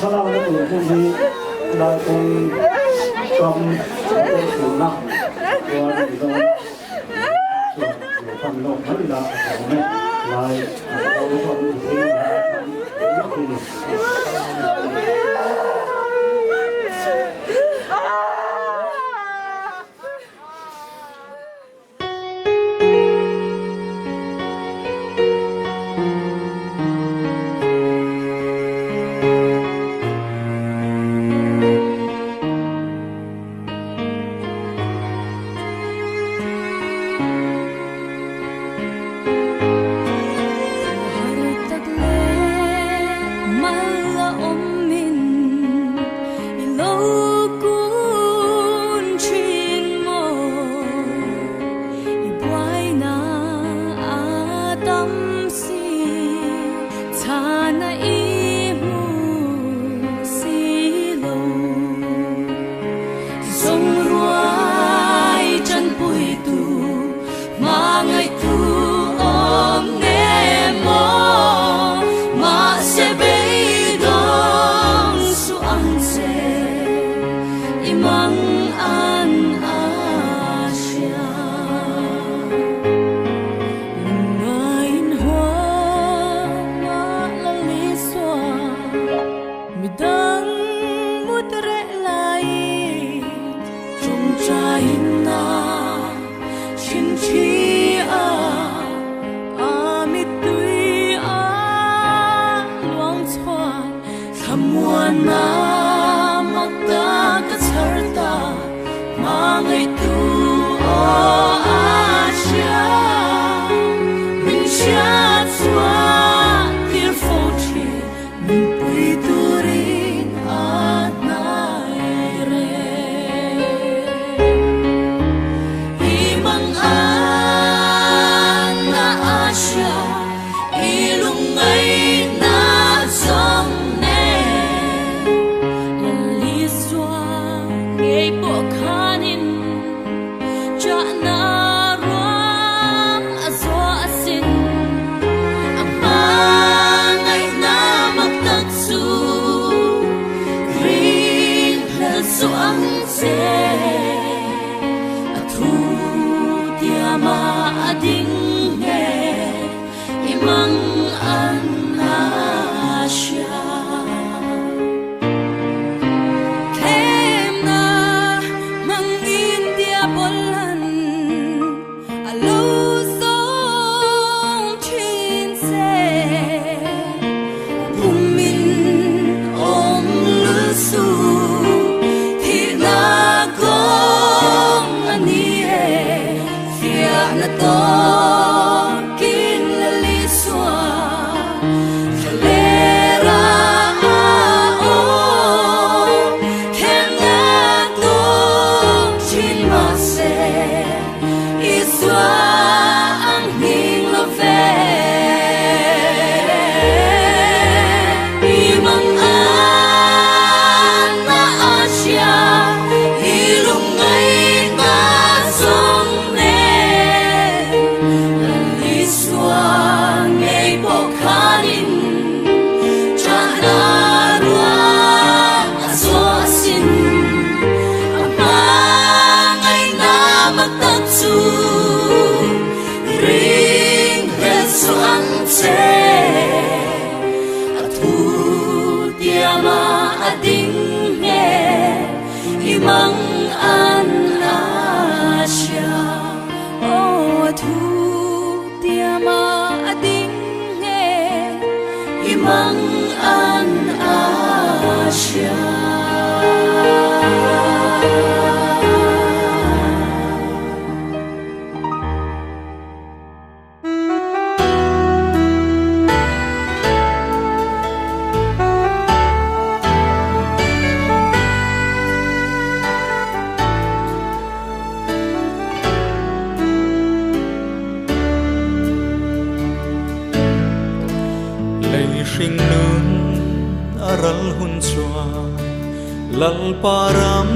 Thlalakna tur hmun hi lai kawng kam motor chhunna chuan a ni dawn a, chuan lo pan lawk mai ila a tha awm e, lai motor chuan mi thei a thlang lawk hi ni. Hringnun a ral hun chuan Lalpa ram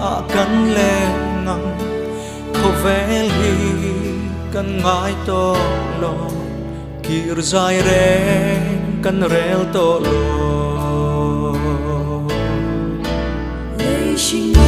ah kan leng ang. Khawvel hi kan ngai tawh lo, kir zai reng kan rel tawh lo. Lei hring.